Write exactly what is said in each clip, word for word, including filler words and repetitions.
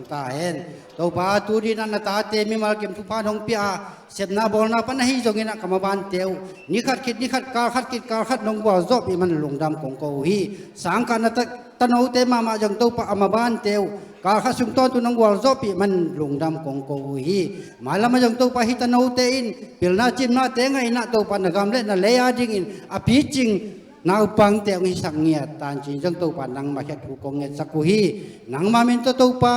ta hen. Topa, tuni-in ah na tate mimal kim thupha nong pia a, sepna bawlna pan ahi zongin ah ka mabante uh, ni khat khit ni khat, kal khat khit kal khat nong gualzawhpih man lungdam kong ko uh hi. Sangkah na ta-, tanote mahmah zong Topa, a mabante uh kal khat sung tawntung nong gualzawhpih man lungdam kong ko uh hi. Mailam ah zong Topa, hih tanote in pilna cimnate ngahin ah Topa, na gam le na lei adingin a picing naupangte hong hisak ngiat ta in ci-in zong Topa, nangmah kiang thu kong ngetsak uh hi. Nangmah min tawh Topa,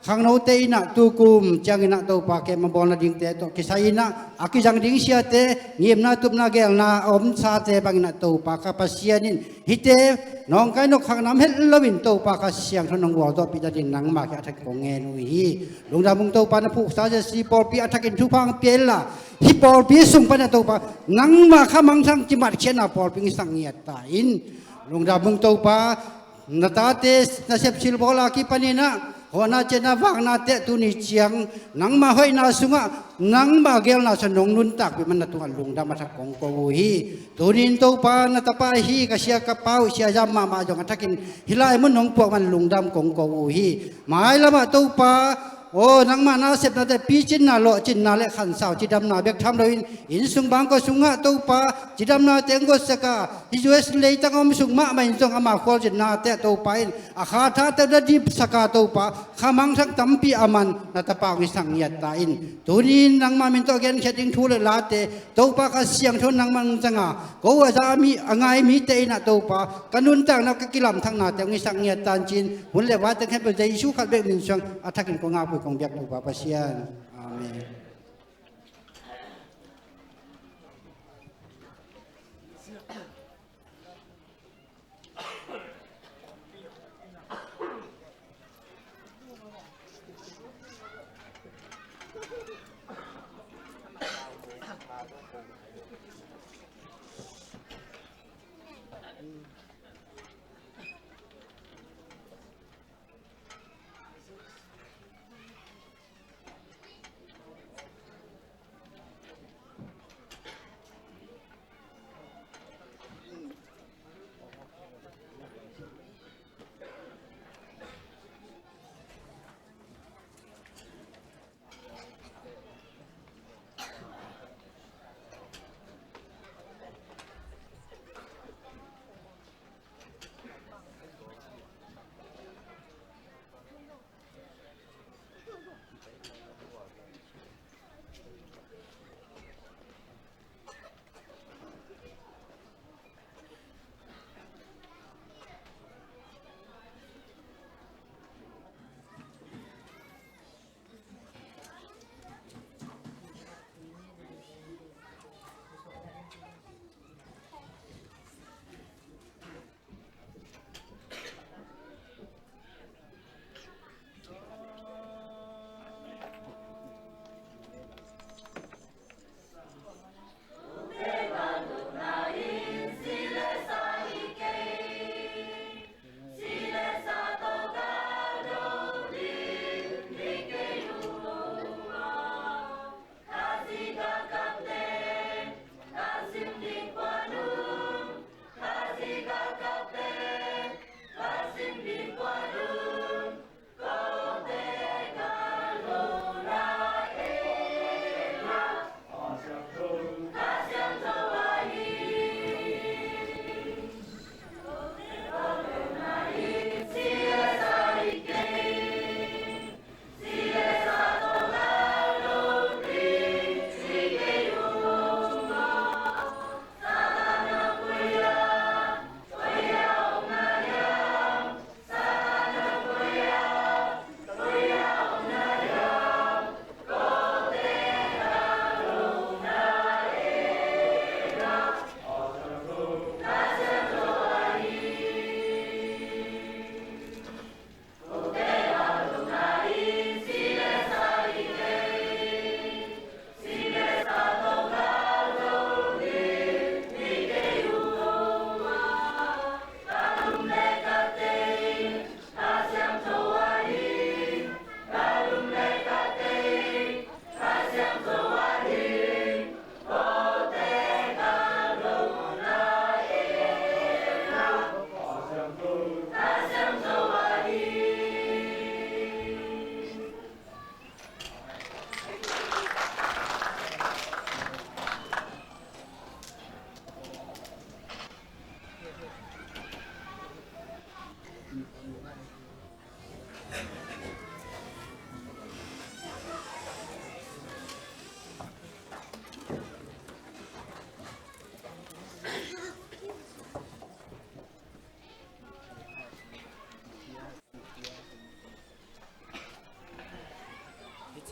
khangnote in ah tukum ciangin ah Topa, kei mabawlna dingte tawh kisai in ah a kizang ding siate, ngimna tupna geelna a omsate bangin ah Topa, ka Pasian in hihte nawngkai nokkhak nam het loin Topa, Kha Siangtho nong gualzawhpih nadingin nangmah kiang a thakin kong ngen uh hi. Lungdam ung Topa, na phuksa J C pawlpi a thakin thupha hong pia inla, hih pawlpi sung panin ah Topa, nangmah kha mangthang kimatkhiatna pawlpi hong hisak ngiat ta in. Lungdam ung Topa, na tate nasep silbawl a kipanin ah hawhna ciatna vaknate tuni ciang nangmah hoihna sungah nangmah geelna sungah nong nuntakpih man na tungah lungdam a thak kong ko uh hi. Tuni-in Topa, na tapa ahi ka sia ka pa uh Sia Zam mahmah zong a thakin hih lai mun nong puak man lungdam kong ko uh hi. Mailam ah Topa, aw, nangmah nasepnate picinna, lawhcinna le khansau cidamna bek tham loin, inn sung bangkua sungah Topa, cidamnate hong guatsak a, hih U S leitang a om sung mahmah in zong ama khualzinnate ah Topa in a khathate na dipsak a Topa, kha mangthang tampi a man na tapa hong hisak ngiat ta in. Tuni-in nangmah min tawh a genkhiat ding thu le late Topa, Kha Siangtho nangmah hong zang a, ko a za mi, a ngai mite in ah Topa, ka nuntakna, ka kilamthaknate hong hisak ngiat ta in ci-in, hun le vai teng khempeuh Jesu khat bek min suang a thakin kong ngak uh hi, kong biak Topa Pasian. Amen.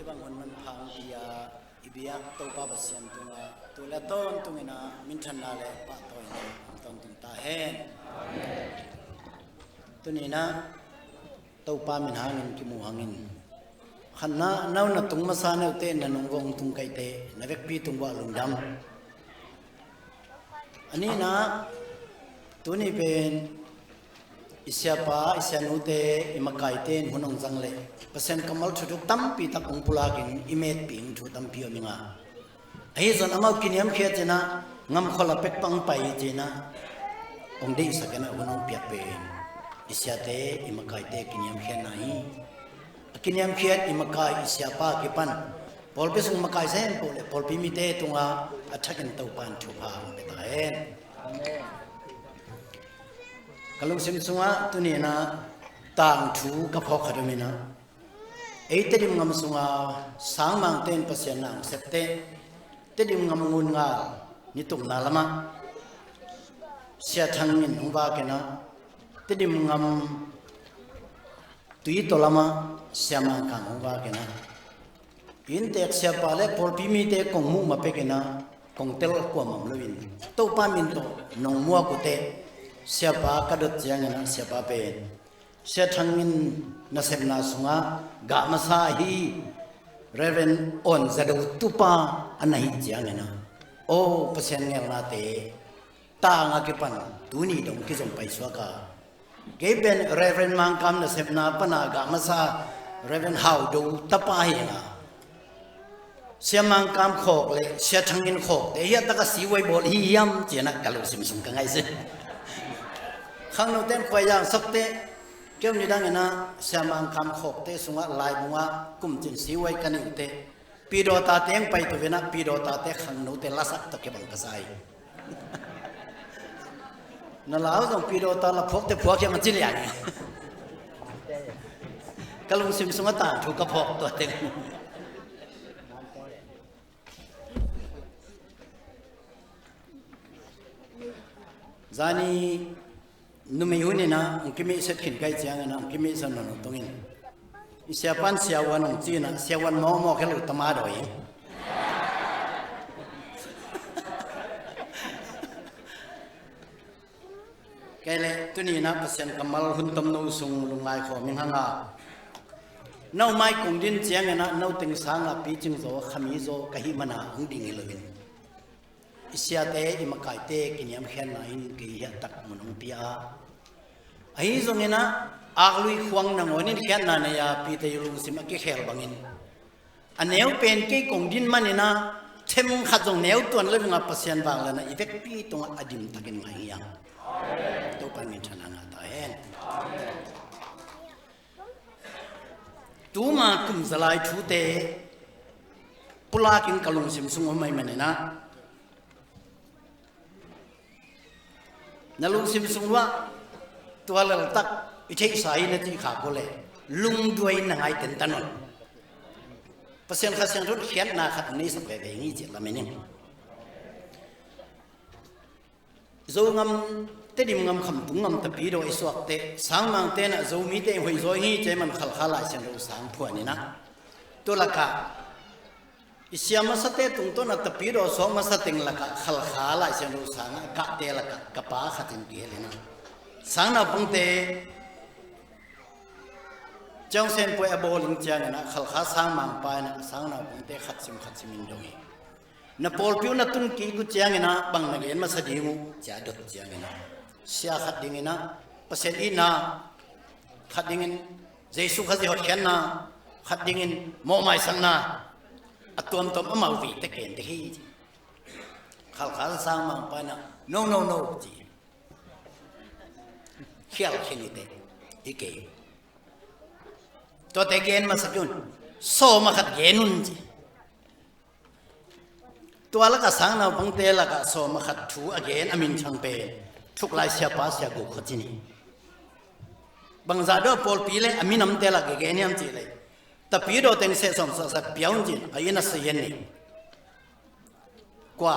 Hih bang hun manpha hong pia i biak Topa Pasian tungah tu le tawntungin ah minthanna le pahtawina hong tawntung ta hen. Tuni-in ah Topa min hangin kimu hangin, khatna, no na tung masa, note na nung vong tung kaite na vekpi tung uah lungdam. A nihna, tuni pen i siapa, i sianute, i makaite in hun hong zang leh Pasian kammal thuthuk tampi tak hong pulakin i metpih thu tampi om ing a, ahi zong amau kiniamkhiat ci-in ah, ngamkhual a pek pang pai ci-in ah hong deihsak in ah hun hong piak pen i siate, i makaite kiniamkhiatna hi. A kiniamkhiat i makai, i siapa kipan pawlpi sung makai sem peuh le pawlpi mite tungah a thakin Topa in thupha hong pia ta hen. Ka lungsim sungah tuni-in ah tangthu ka phawk khat om in ah, ei Tedim ngam sunga sangmangte in Pasian na hong sep teh, Tedim ngam ngun ngal nitumna lamah Sia Thang in hong vak in ah, Tedim ngam Tuitaw lamah Sia Mang Kam hong vak in ah, inntek siapa le pawlpi mite kong muh ma pek in ah, kong tel kuamah om loin Topa min tawh nong muak uh teh, siapa ka dot ciangin ah, siapa pen Sia Thang in nasepna sungah gah masa ahi Reverend Awn Za Do Tupa a na hih ciangin ah, aw, Pasian ngelnate tang a kipan tuni dong kizom paisuak a, kei pen Reverend Mang Kam nasepna pan a gah masa Reverend Hau Do tapa hi a, Sia Mang Kam khawk le Sia Thang in khawkte hiah tak a siuai bawl hi hiam ci-in ah ka lungsim sung ka ngaihsun. Khangnote in khuai zang sak teh, kei nidangin ah Sia Mang Kam khawkte sungah laibungah kumcin siuai ka neih uh teh, Pi Dawta teng pai tu-in ah, Pi Dawta te khangnote lasak tawh kibang ka sa hi. Na lau zong Pi Dawta la phuakte phuak hiam a ci liang hi. Ka lungsim sungah tangthu ka phawk tua teng. Zani numei hun in ah hong kimihset khin ka hih ciangin ah, hong kimihset nawn lo tungin, i siapa in Sia Uan hong ci in ah, Sia Uan mawkmawk hi lo, tama dawi hi. Kei le tuni-in ah Pasian kammal hun tomno sung lungngai khawm ing hang a, no mai kong din ciangin ah no teng sangah picing zaw, khami zaw ka hih man a hong ding hi loin, i siate, i makaite kiniamkhiatna in kei hiah tak mun hong pia a, ahi zongin ah aklui khuang nangawn in khiatna nei a, pite i lungsim a kikhel bangin, a neu pen kei kong din manin ah them khat zong neu tuan lo ing a, Pasian vangliatna i vekpi tungah a dim takin ngai hi hang. Topa in minthanna ngah ta hen. Tuma kum zalai thute pulakin ka lungsim sung om ahih manin ah, na lungsim sung uah tua leltak i theihsa hi na cih khak uh leh, lungduai in na ngai tentan un. Pasian Kha Siangtho in khiatna khat hong neisak veve ing hi cih lamen ing. Zogam, Tedim gam, Khamtung gam Tapidaw i suak teh, sangmangte in ah Zomite in hoih zaw ing hi ci-a i man Khalkha Lai Siangtho sang phuan in ah, tua lakah i sia masate tungtawn a Tapidaw suak masa teng lakah Khalkha Lai Siangtho sang ah kahte lakah ka pa khat in kihel in ah, sangnaupangte Ciang Sen Puai a bawl ing ciangin ah, Khalkha sangmangpa in ah sangnaupangte khat sim khat sim in dong hi. Na pawlpi uh na tun kik uh ciangin ah bang na gen masa ding uh ci-a dot ciangin ah, sia khat dingin ah Pasian itna, khat dingin Jesu Khazih hotkhiatna, khat dingin mawhmaisakna, a tuamtuam amau vei teh ken teh hi. Khalkha sangmangpa in ah, no, no, no ci. Khial khin hi teh, hi kei. Tuate gen masak un, sawm a khat gen un ci. Tua lakah sangnaupangte lakah sawm a khat thu a gen a minthang pen Thuklai Siapa Sia Go Khaw Cin hi. Bangzah deuh a pawlpi le a minamte lakah gen hiam cih leh, Tapidaw teng seh sawm sawm a khat pia un ci-in a inn a sei hi ni. Kua,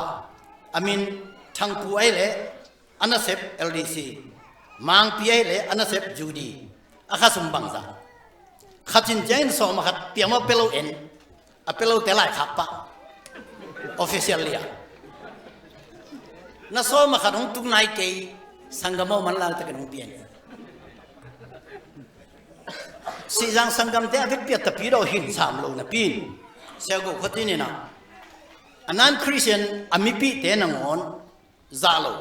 a min Thangpu ahih leh a nasep L D C, Mangpi ahih leh a nasep Judy, a khasum bangzah. Kha cin ciangin sawm a khat pia mah pia lo en. A pia lote laikhak pah. Officially a na sawm a khat hong tung nai kei. Sanggam aw, manlang takin hong pia ni. Sihzang sanggamte a vekpi a Tapidaw hing sam lo napi in, Sia Go Khua Cin in ah, a non-Christian a mipihte nangawn zah lo.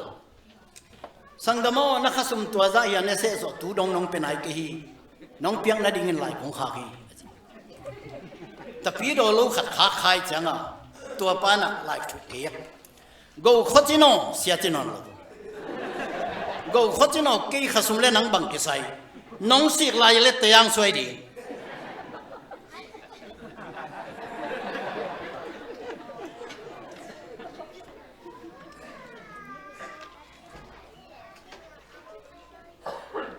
Sanggam aw, na khasum tua zah hi a, na sehsuah tu dong nong pia nai kei hi. Nong piak nadingin lai kong khak hi. Tapidaw lo khat khak khai ciangah tua pa in ah lai thuk kei a, Go Khua Cin aw, Sia Cin aw lo. Go Khua Cin aw, kei khasum le nang bang kisai? Nong sik lai le tayang suai ding.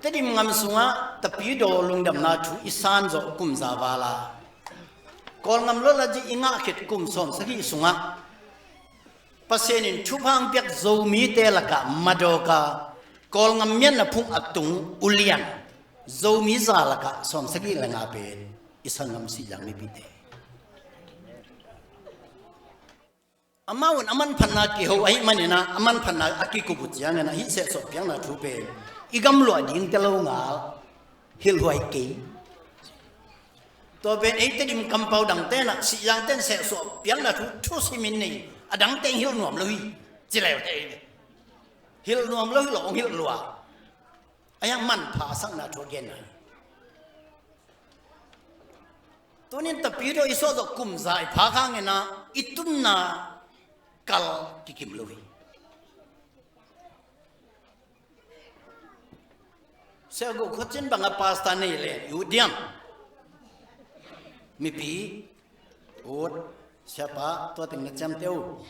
Tedim ngam sungah Tapidaw lungdamna thu i san zawh kum za val a, Kawlngam lawlazih i ngah khit kum sawm sagih sungah Pasian in thupha hong piak Zomite lakah madawk a, Kawlngam miatna phung a tung ulian Zomi za lakah sawm sagih le nga pen i sanggam Sihzang mipite. Amau in a manphatna kiho ahih manin ah, a manphatna a kikup uh ciangin ah, hih sehsuah piakna thu pen i gamluah dingte lo ngal, hilhhuai kei. Tua pen ei Tedim kampau dangte in ah, Sihzangte in sehsuah piakna thu thusimin nei, a dangte in hilh nuam lo hi, ci leu te ei ve. Hilh nuam lo hi lo, hong hilh lua. A hiang manpha a sakna thu a genna hi. Tunin Tapidaw i suah zawh kum za i phak hangin ah, i tunna kal kikim lo hi. Sia Go Khua Cin bangah pastor nei le i ut diam? Mipi ut. Siapa, tua teng na ciamteh o.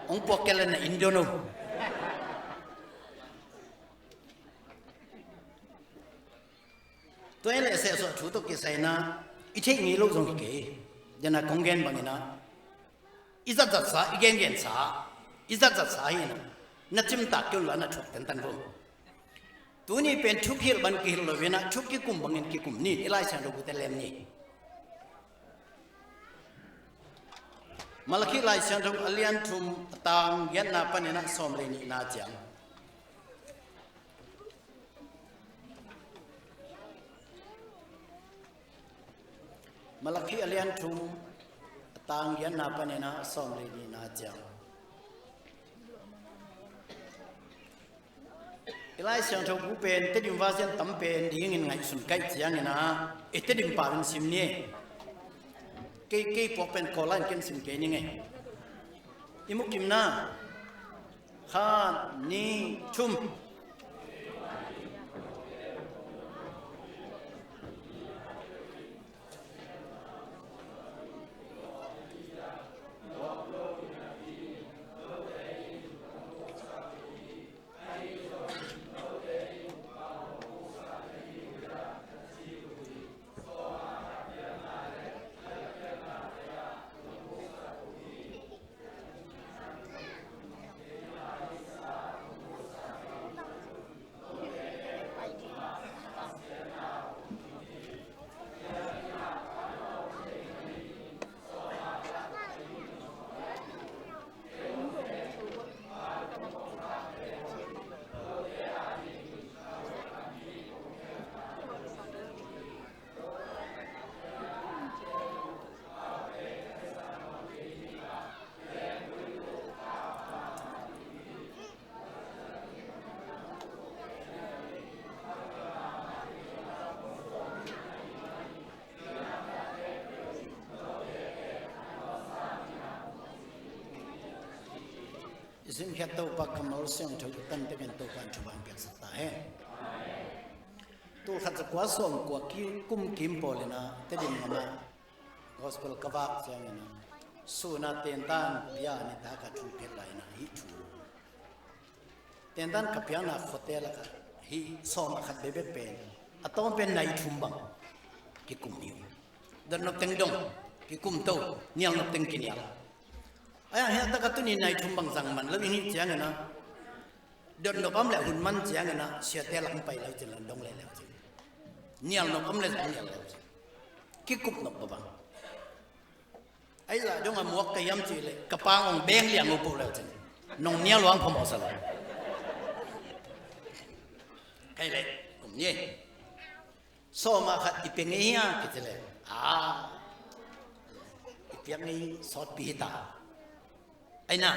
Hong puak kei le na inn don o. Tua hi leh sehsuah thu tawh kisai in ah, i theih ngei loh zong hi kei. Dena kong gen bangin ah, i zatzatsa, i gengensa, i zatzatsa hi in ah, na cimtak kei un la, na thuk tentan vo. Tuni pen thuk hilh bang kihilh lo in ah, thuk kikum bangin kikum ni, i Lai Siangtho bu te lem ni. Malakhi Lai Siangtho a lian thum, a tang giatna panin ah sawm le nihna ciang. Malakhi a lian thum, a tang giatna panin ah sawm le nihna ciang. I Lai Siangtho bu pen Tedim version tam pen dingin ngaihsun ka hih ciangin ah, i Tedim pau in sim ni. Kei, kei puak pen Kawl lai in ken sim kei ning ei. I mu kim na. Khat, nih, thum. I simkhiat Topa kammal siangtho i tan tekin Topa in thupha hong piaksak ta hen. Tul khat za kua sawm kua ki kum kim pawl in ah Tedim ngam ah gospel ka vak ciangin ah, sun a tentan bia nitak a thu piak lai in ah hih thu. Tentan ka piakna khuate lakah hih sawm a khat bekbek pen, a tawm pen nai thum bang kikum hi uh. Dotnop teng dong kikum to, nialnop teng kinial. A hiang hiah takah tuni nai thum bang zang man lo i hih ciangin ah, dotnop om le hun man ciangin ah siate lak hong pai leu cin, la dong leh leu cin. Nialnop om le zong nial leu cin. Kikum nop bang. Ai zah dong a muak ka hiam cih leh ka pang ong beng liang uh puh leu cin. Nong nia luang phamawh sa lo. Kei leh kum ni. Sawm ah khat i pia ngei hia kici leh, a, i piak ngei sawtpi hi ta. Ai na,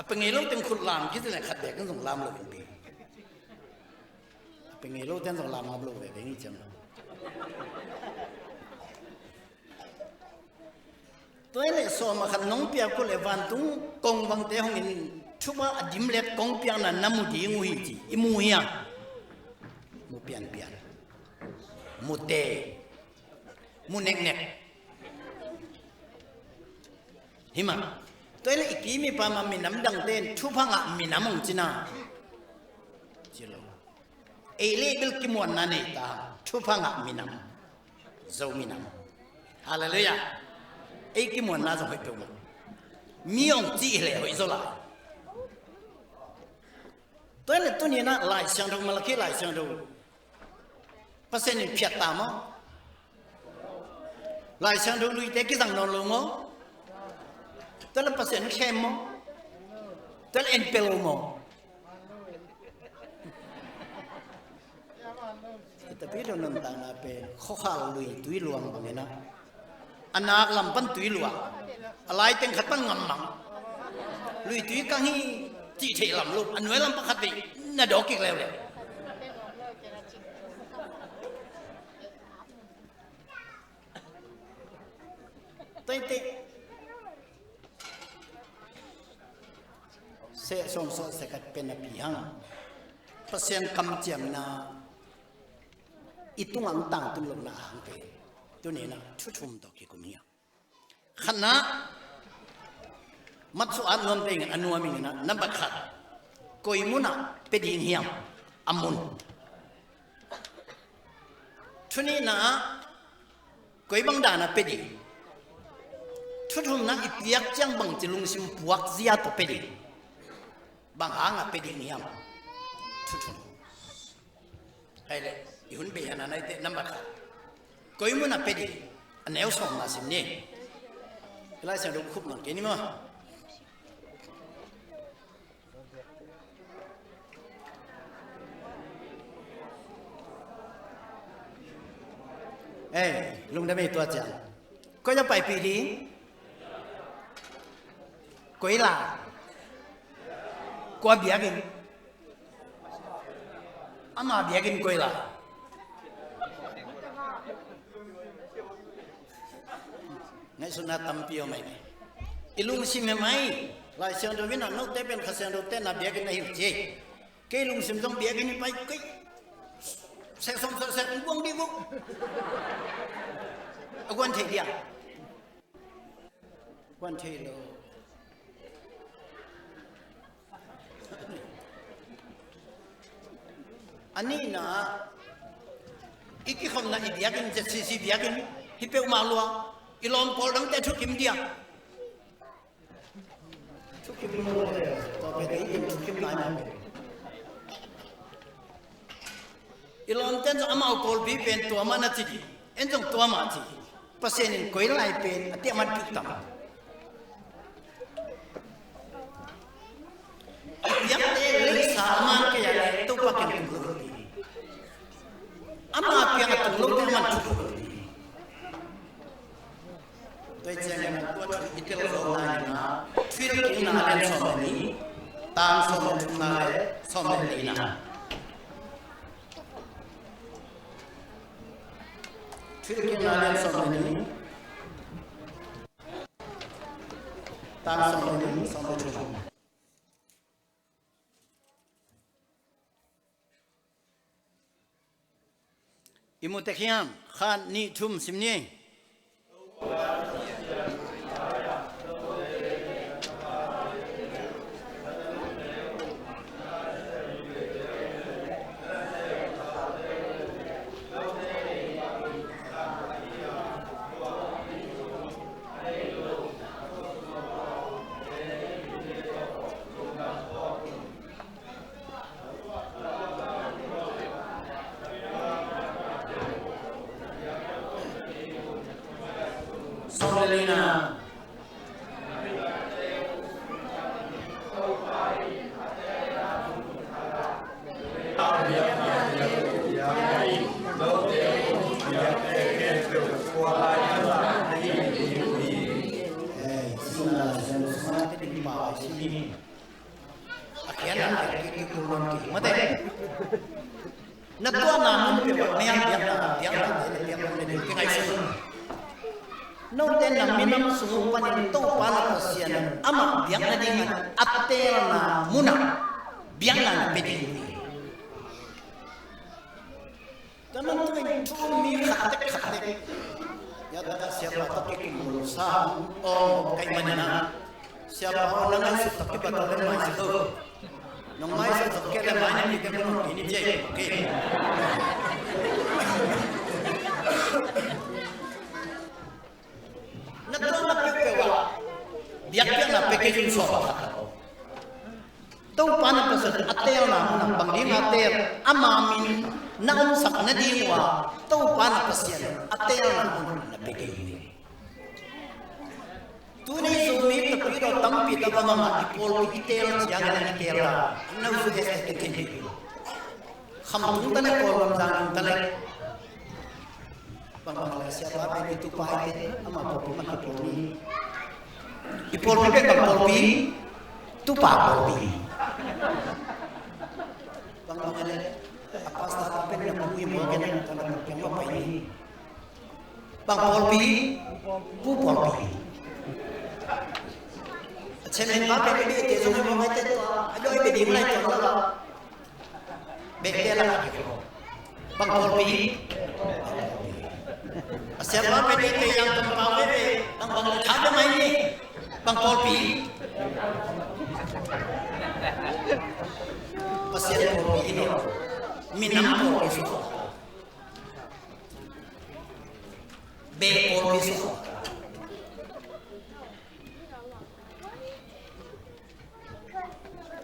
a pia ngei lo teng khut lam kici leh khat bek in zong lam lo in pi. A pia ngei lo teng zong lam ngap lo ve ve ngei ciang. Tua hi leh sawm ah khat nong piak uh leh vantung kong bangte hong in thupha a dim let kong piakna na mu ding uh hi ci. I mu hia? Mu pianpian. Mu te. Mu neknek. Hi mah. Tua hi leh i pi mipa mah minam dangte in thupha ngah minam hong ci na. Ci lo. Ei leh bel kimuanna nei ta, thupha ngah minam, Zo minam. Halleluiah. Ei kimuanna zong hoih peuhmah. Mi hong cih hi leh hoih zaw lai. Tua hi leh tuni in ah Lai Siangtho, Malakhi Lai Siangtho, Pasian in phiat ta maw? Lai Siangtho luite kizang nawn lo maw? Tua leh Pasian in khem maw? Tua leh en pia lo maw? Hita pi lo nuntakna pen khuakhal lui tui luang bangin ah, a nak lam pan tui luang, a lai teng khat pan ngam mang. Lui tui kang hi cih theih lam lo, a nuai lam pan khat vei na dawk kik leuleu. Tua hi teh, seh sawm sawt seh khat pen a pi hang. Pasian kamciamna i tungah hong tangtung lohna a hang pen tuni in ah thu thum tawh kikum hi hang. Khatna, matsuah nuam tengin a nuam ing in ah, nambat khat, koi munah pia ding hiam? A mun. Thu nihna ah, koi bang dan a pia ding? Thu thumna i piak ciang bangci lungsim puak zia tawh pia ding? Bang hang a pia ding hiam? Thu thum. Hai leh, i hun bei hana nai teh nambat khat, koi mun a pia ding? A neu sawm na sim ni. Lai Siangtho khup mang kei ni maw. Eh, lungdam ei tua ciang. Koi a paipih ding? Koi lai? Kua biakinn? Ama biakinn koi lai? Ngaihsutna tampi om mai. I lungsim hi mai. Lai Siangtho in ah note pen Kha Siangtho te na biakinn na hi uh ci. Kei lungsim zong biakinn hi pai kei. Seh sawm sawt seh kong buang dih uh. A guan thei dia. Guan thei lo. A nihna, i kikhopna i biakinn, Z C C biakinn hi peuhmah lua. I lawm pawl dangte thukim dia. Thukim lua le, tua pen ei in thukim lai mah pen. I lawmte in zong amau pawlpi pen tua mah na ci ding, en zong tua mah ci. Pasian in koi lai pen a tiah man pik tam. I piakte leisa a man kei a leh Topa kiang tung lo hi. Ama kiang a tung lote a man thuk lo hi. Tua hi ciangin tua thu i tel zawkna in ah, Thuhilhkikna a lian sawm le nih, tang sawm le thumna le sawm le lina. Thuhilhkikna a lian sawm le nih, tang sawm le nih, sawm le thum. I mu tek hiam? Khat, nih, thum, sim ni. Sawm le lina. A khian a khian kik kik kul nawn kik mate. Na tuahna mun peuh ah mihing biakna, biakna te le biakna te ding kingaihsun. Note na minam sung panin Topa na Pasian amah biakna dingin a teelna munah biakna na pia ding hi. Tua man tua in thu mi khat tek khat tek. Ya ta siapa tawh kikum sa aw kai manin ah. Siapa aw na ngaihsut tak kibat tak le mai sa to. Nong mai sa tak ke le mai ni ke mun ni je. Okay. Na tua na peuh peuh ah biakpiakna package in sawm khat. Topa na Pasian a teelna munah bang ding a teel, ama min na omsak nading uh a Topa na Pasian a teelna munah na pia ding hi. Tuni Zomi tampi tawh tampi tak a mama i pawlpi i teel ciangin a i teel a na usu hes te ken hi. Khamtung ta le Kawlgam zangtung ta le. Bangbang le siapa pen i tupa i te ama pawlpi mah kipawlpi. I pawlpi pen bang pawlpi? Tupa pawlpi. Bangbang le a pastor pa pen na pu i mawk ken na tana pawlpi mah pai ni. Bang pawlpi? Pu pawlpi. A chairman pa pen i te zong i mawk ai te tua a doi be ding lai tua la. Bek te la ka kiko. Bang pawlpi? A siapa pen i te yang tong pau veve. Bang bang le tha be mai ni. Bang pawlpi? Pasian pawlpi hi lo. Minam pawlpi sua. Bek pawlpi sua.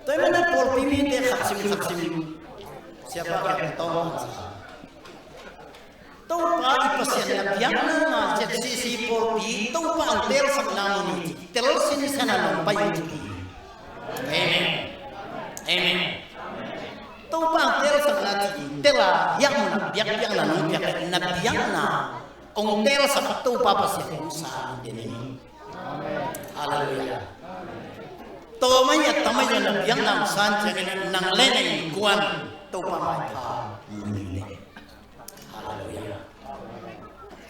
Tua ahih manin pawlpi mite khat sim khat sim. Siapa kiang tawng. Topa i Pasian na biakna nga Z C C pawlpi Topa ang telsakna mun hi ci tel sinsen a nong pai uh ci. Amen. Amen. Topa ang telsakna ci tel a hiah mun a biakpiakna nong piak na biakna ong telsak Topa Pasian ong sa mun den hi. Halleluiah. Tawmai a tamai a na biakna san ciangin nang le na innkuan Topa maipha. Halleluiah.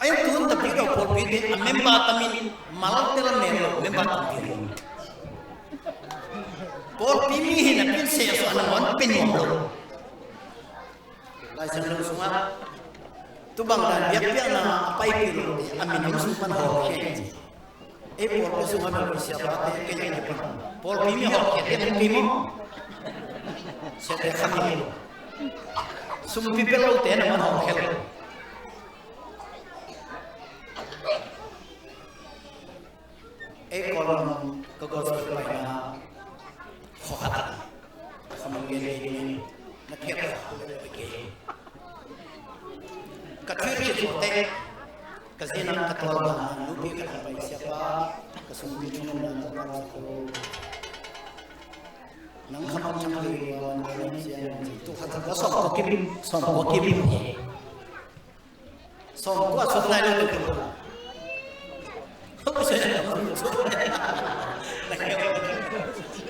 Ai tun tapi ka pawlpi te a member tamin maltel mel lo member tampi. Pawlpi mi hi na pin se so a na ngon pin nuam lo. Lai Siangtho sungah tu bang dan biakpiakna a paipih lote a minam sung pan hawlkhia in ci. Ei pawlpi sungah bel siapate kei a kipan pawlpi mi hawlkhia te hong pi maw? Siate kham hi lo. Sumpi pia lote na man hawlkhia lo. Ei Kawlgam ka gospel paina khua khat ah ka khamun gen kei dingin na phiat kha kei. Ka thuhilh khit zawh teh ka zi in ka tual bang nupi khat hong pai, siapa, ka sumpi thungetna tawh na ko. Nang khamang thang lei lua man ka nang sia nang ci. Tu khat khat ka sawm kua kim, sawm kua kim hi. Sawm kua sawm nai lo te.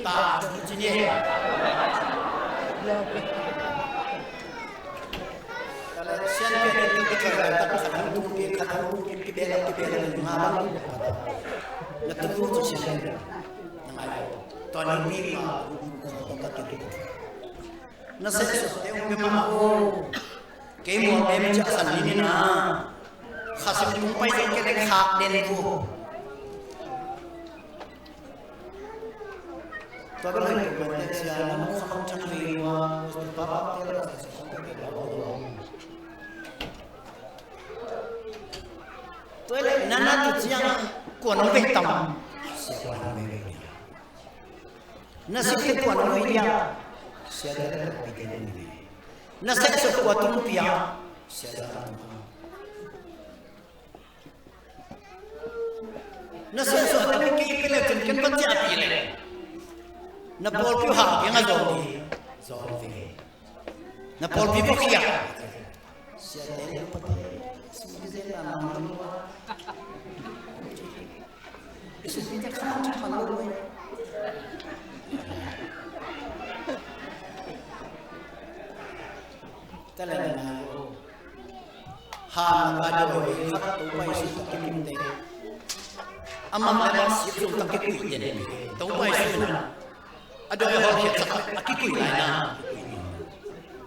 Ta ci ni. Sian pe ni tu ki ka ta ka ta tu ki ka ta tu ki ki be la ki be la ma la. Na tu tu sian. Na ngai. To ni ni ma ko ka tu. Na se so te ung ke ma o. Kei mual dem ciah san ni ni na. Kha sim tung pai zong kei leng khak den vo. Tua bel hei kei man te sia na mu kha hong chang vei lua. Tua pa pa te la sa sa kong kei la vo. Tua le na na tu ciang kua nong vei tam. Sia kua nong vei vei. Na sik te kua nong vei dia. Sia te la pi te nong vei. Na sek suk kua tung pia. Sia tung. Na siangsuahte uh kei pia le cin ken va ciahpih le. Na pawlpi uh hau kiang a zawng hi. Zawng ve. Na pawlpi bawk hi a. Siate upate sum kizen na mang lo. I sum kite kha man lo. Tale na. Hana ka dawi khat Topa Jesu tawh kimu te. Amah le amah sik zong tawh kikui den. Topa Jesu in a dawi hawlkhiatsak a kikui lai na.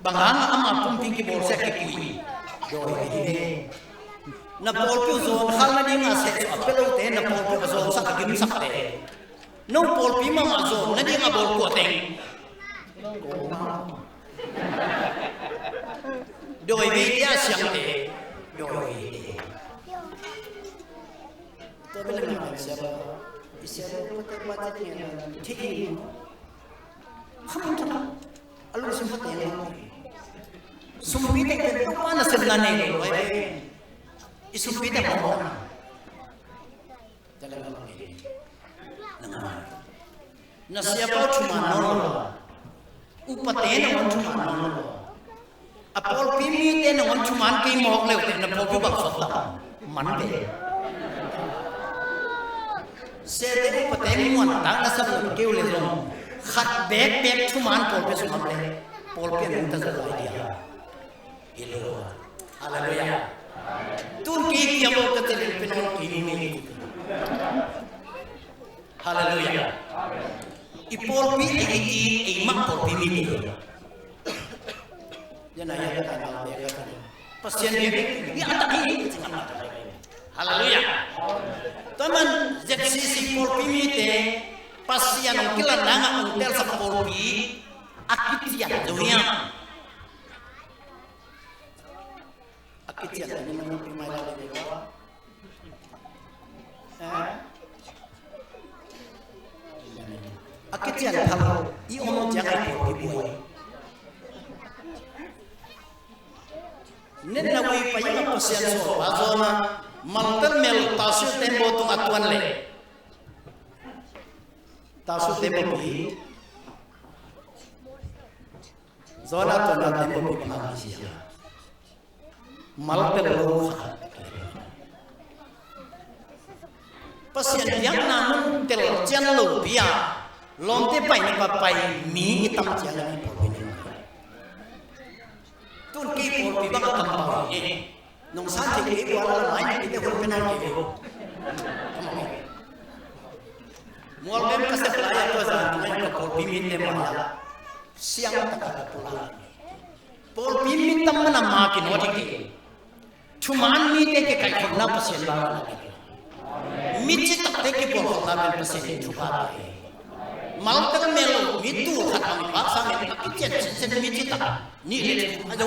Bang hang amah pumpi kibawlsia kikui. Dawi hi. Na pawlpi uh zawn khal nading a sehsuah a pia lote, na pawlpi uh a zawnsak a gimsakte. No pawlpi mahmah zawn nading a bawl kua teng. Dawi veite a siangte. Dawi veite. Tua bel a siapa. I siapa pate pate ngen a thei. Khamang thang. A lungsim pate ngen. Sumpi teng pen Topa nasepna nei lo. I sumpi teng hong. Na siapa uh thuman nawn lo a, upate nangawn thuman nawn lo a, a pawlpi mite nangawn thuman kei mawk le uh teh na pawlpi bang sawt tam man ve. Sete upate muan tak na sam lo kei uh le zong khat bekbek thuman pawlpi sung am le pawlpi a nungta zo lai dia. Hi lo. Halleluiah. Tun kei kiam lo ka tel in pen on kei ni mei. Halleluiah. I pawlpi ei ti ei mah pawlpi mi ni. Yan a yan a na le ka tel. Pasian ni ni a ta hi. Halleluiah. Taman Z C C pawlpi mite Pasian ong kilan nang a ong telsak pawlpi a kician zo hiam? A kician ni man pi mai la le wa. A kician thal i om ciang ai ko i buai. Nen na ui pa yang Pasian so pa zona maltel mel ta su tembo tung a tuan le. Ta su tembo pi. Zona tuan na tembo pi pa sia. Mal tel lo kha. Pasian biakna mun tel cian lo pi a lawmte paina pa pai mi i tam cian a mi pawlpi ni. Tun kei pawlpi bang a kam pau hi. Nong san thei kei bual a la mai ni te hun pe nang kei ho. Mual bem ka sep lai a tua zan tu ngai ka pawlpi mi te ma la. Siang ta ka pula. Pawlpi mi tam mana ma ki no di ke. Thuman mite ke kaikhopna Pasian bang na ke. Mi citakte ke pawlkhopna pen Pasian in thupha ke. Maltel mel lo mi tul khat bang paksa men a kician cincin mi citak ni le thum a zo.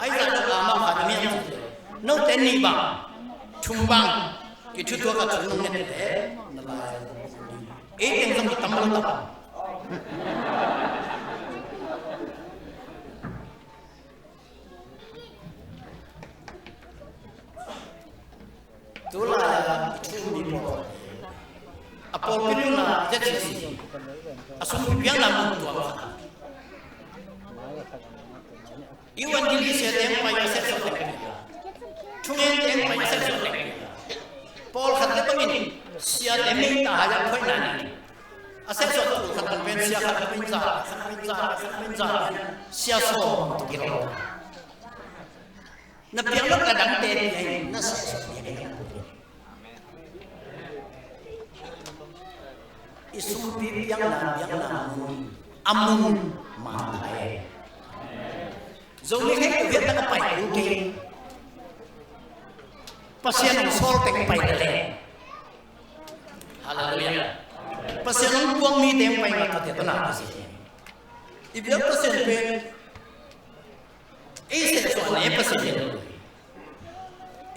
Ai za lo a ma khat mi a zo. Note ni bang thum bang ki thu tua ka thu nong ne te na lai. Ei teng zong ki tam lo ta. Tulai a thu mi pawl a pawlpi nuna Z C C a sumpi piakna mun tua. Evangelist teng pai a sehsuah teng. Thungen teng pai a sehsuah teng. Pawlkhat le bangin siate mei ta hai a phoihna ni. A sehsuah tul khat an pen sia khat an pen za, khat an pen za, khat an pen za, sia sawm tu kilo. Na piang lo na dangte piang na sehsuah piang. I sumpi piang na piang na mun a mun ma ta e. Zomi hei tu hian taka pai kul kei. Pasian hong sawl teng pai ta le. Halleluiah. Pasian hong puak mi teng pai ngat kate tana ka si. I biak Pasian pen ei sehsuah ne Pasian.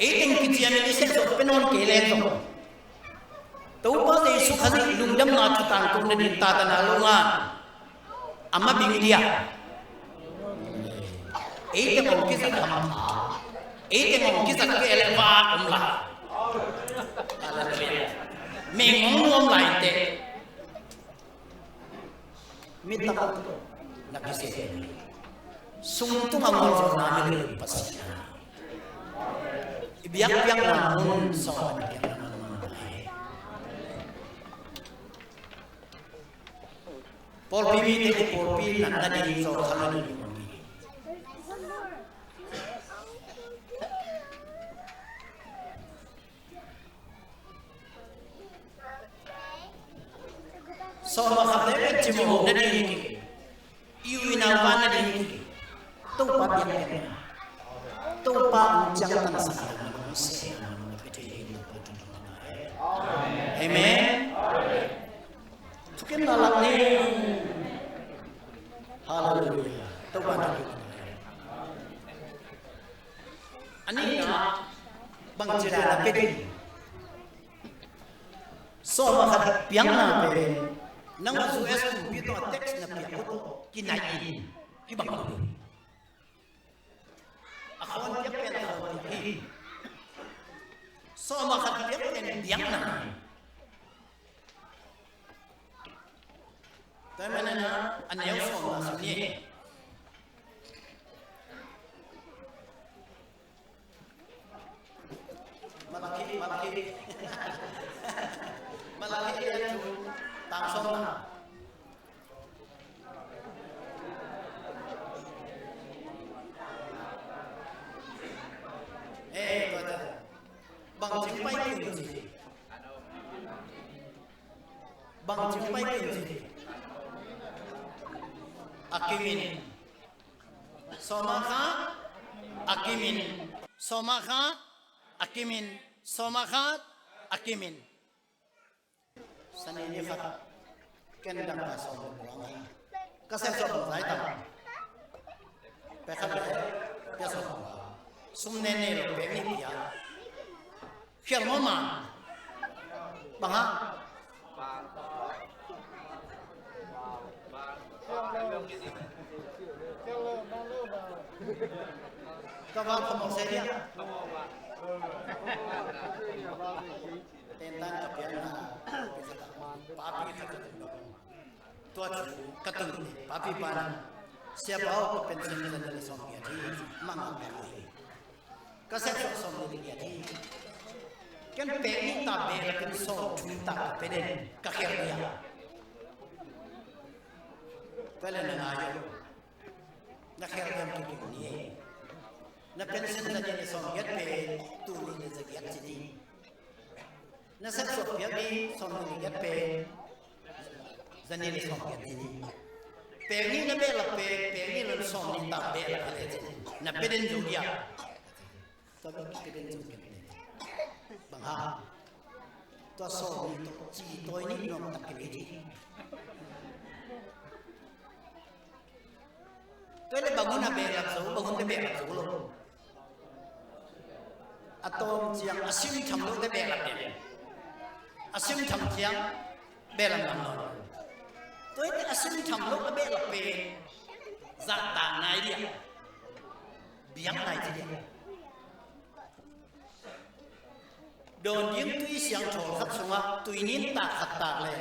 Ei teng kiciamin i sehsuah pe nawn kei leng zong Topa Jesu Khazih lungdamna thutang tawh na din tatana lo nga. Ama bing dia. Ei teng ong kizat ham. Ei teng ong kizat ke ele va om la. Hallelujah. Meng hong nuam lai teh. Mi tampi na kisia. Sung tung a ngol zo na mi lil Pasian. I biakpiakna mun sawm a na piakna mun. Pawlpi mite i pawlpi natna ding zo kha lo ding. Sawm a khat te pen cimawhna ding hi. I u i nau vanna ding hi. Topa biakpiakna. Topa hong ciangtansak na hong sehna na pia thei hi. Topa thupha pia hi. Amen. Thukim na lak ni. Hallelujah. Topa thupha pia hi. A nihna bangci dan a pia ding. Sawm a khat piakna pen nang U S kumpi tawh a tax na piak uh tawh kinai in kibang lo. A khawn piak pen a khawn piak hi. Sawm a khat piak pen piakna. Tua manin a neu sawm na sawm ni. Malakhi, Malakhi. Malakhi lian thum, tang sawm na. Eh, tua tua. Bang cing pai kin ci. Bang cing pai kin ci. A kimin. Sawm a khat a kimin. Sawm a khat a kimin. Sawm a khat a kimin. Sani ni khat ken dang ka sawm le kua ngai. Ka sek sawm zai tam. Pek khat le pia sawm kua. Sum ne ne lo pek ni pia. Khial maw man? Bang hang? Ka vang khamawh se dia. Tentan ka pianna papi khat. Tua cu ka tun papi pa na. Siapa aw, ka pension zan le sawm giat hi. Mang ang ka hi. Ka sek sawm sawm le giat hi. Ken pek ni ta behlap in sawm thum ta ka pe den ka khial dia. Pele na ngai uh. Na khial diam kik ni. Na pension zan le sawm giat pe tu ni le za giat ci ni. Na sek sawm piak ni sawm ni giat pe. Zan ni le sawm giat ni. Pek ni na behlap pe, pek ni le sawm ni ta behlap pe le ci. Na pe den zo dia. Tua bek pe den zo dia. Bang hang? Tua sawm ni tawh ci tawi ni nuam tak kei ni. Tua le bang hun a behlap zo, bang hun te behlap zo lo. A tawm ciang a sim tham lo te behlap den. A sim tham ciang behlap lam lo. Tua te a sim tham lo a behlap pen zahtak nai dia. Biak nai ci dia. Dawn ding tui siangtho khat sungah tui nin tak khat tak le.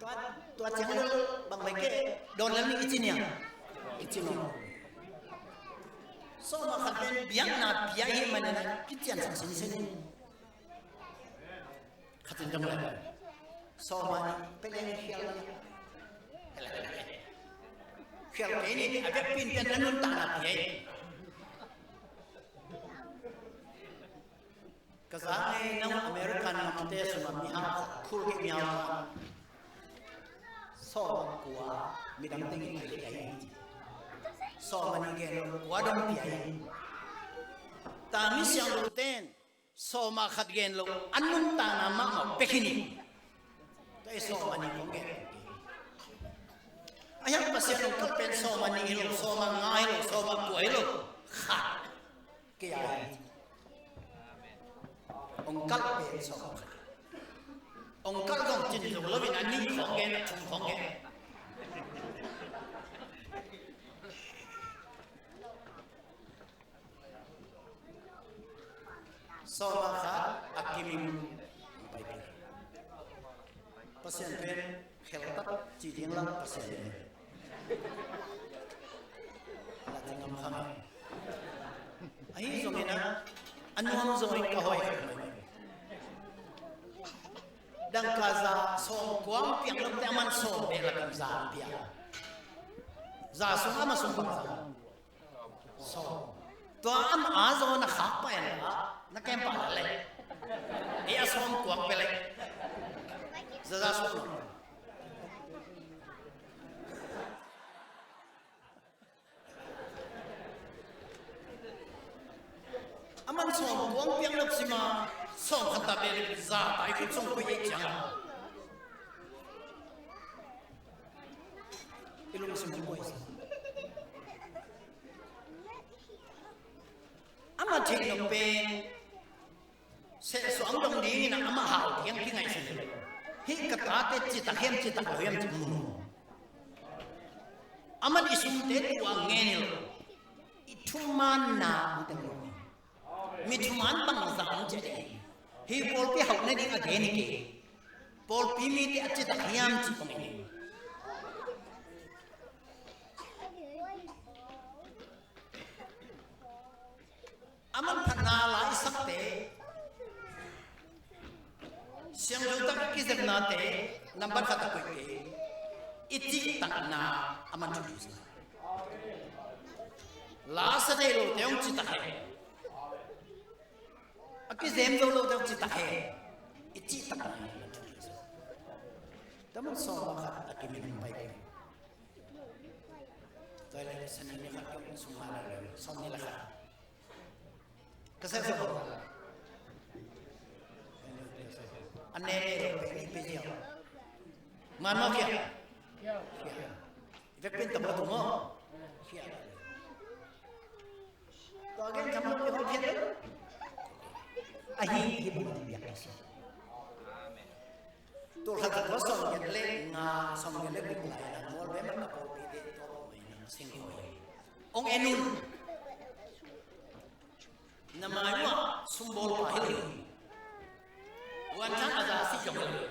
Tua, tua ciang le bang bai ke dawn le ni i ci niang. I ci lo. Sawm a khat pen biakna pia hi manin a kician sak sinsen. Khat in dong le. Sawm a nih pe leng khial ni. Khial kei ni a biakpi in pian na nuntakna pia hi. Ka za ngei nang American namte sungah mihau khat khul kei mihau khat. Sawm a kua midang tengin a leh ahi. Sawm a nih gen lo kua dong pia hi. Ta mi siangtho ten sawm a khat gen lo a nuntakna mahmah pek hi ni. Tua i sawm a nih kong gen. A hiang Pasian hong kalh pen sawm a nih hi lo, sawm a nga hi lo, sawm a kua hi lo. Khat. Kei a hi. Hong kalh pen sawm a khat. Hong kalh zong cin zo lo in a nih khawng gen, a thum khawng gen. Sawm a khat a kimin Pasian pen kheltat ci ding la Pasian pen la ci ngam kha ngei. Ahi zongin ah, a nuam zongin ka hoi kha ngei. Dangka za sawm kua piak lote aman sawm bek la kan za piak. Za sung ama sung bang za. Sawm. Tua ama a zaw na khak pah in la, na kem pah la leh. Ei a sawm kuak pia leh. Za za sawm. Aman sawm kuang piang lok sima, sawm khat ta bel za tai khut song koi ei ciang. I lungsim hong buai sa. Ama theih nop pen sehsuang dong dingin a ama hau ding kingaihsun hi lo. Hih ka tate citak hiam citak lo hiam ci mu. Aman i sumte tua ngen hi lo. I thumanna hong teng lo. Mi thuman bangzah hong ciah ding hi. Hih pawlpi hauh nading a gen hi kei. Pawlpi mite a citak hiam ci kong en hi. A manphatna la i sakte, siangtho tak i kizepnate nambat khat a koih kei. I cihtakna a man thupi sa. La sa thei lote hong citak hi. A kizem zo lote hong citak hi. I cihtakna a man thupi sa. Taman sawm khat a kimin hong pai kei. Tua leh sani ni khat kong sung ma la leh sawm ni la khat. Ka sel sawm. A ne ne lo pe ni pe zia. Man mawk hia? Hia. I vekpi in tawh mawk tu maw? Hia. Tua gen tham lo pe hong hia. Ahi hi bang ti biak ka si. Tul khat khat tua sawmgiat le nga, sawmgiat le guk lai na mual ve man ka pawlpi te tua pawh mai na sing ko hi. Ong en un. Na mai uh ah sumbawl pa hi lo hi. Wanchang a za si zong hi lo hi.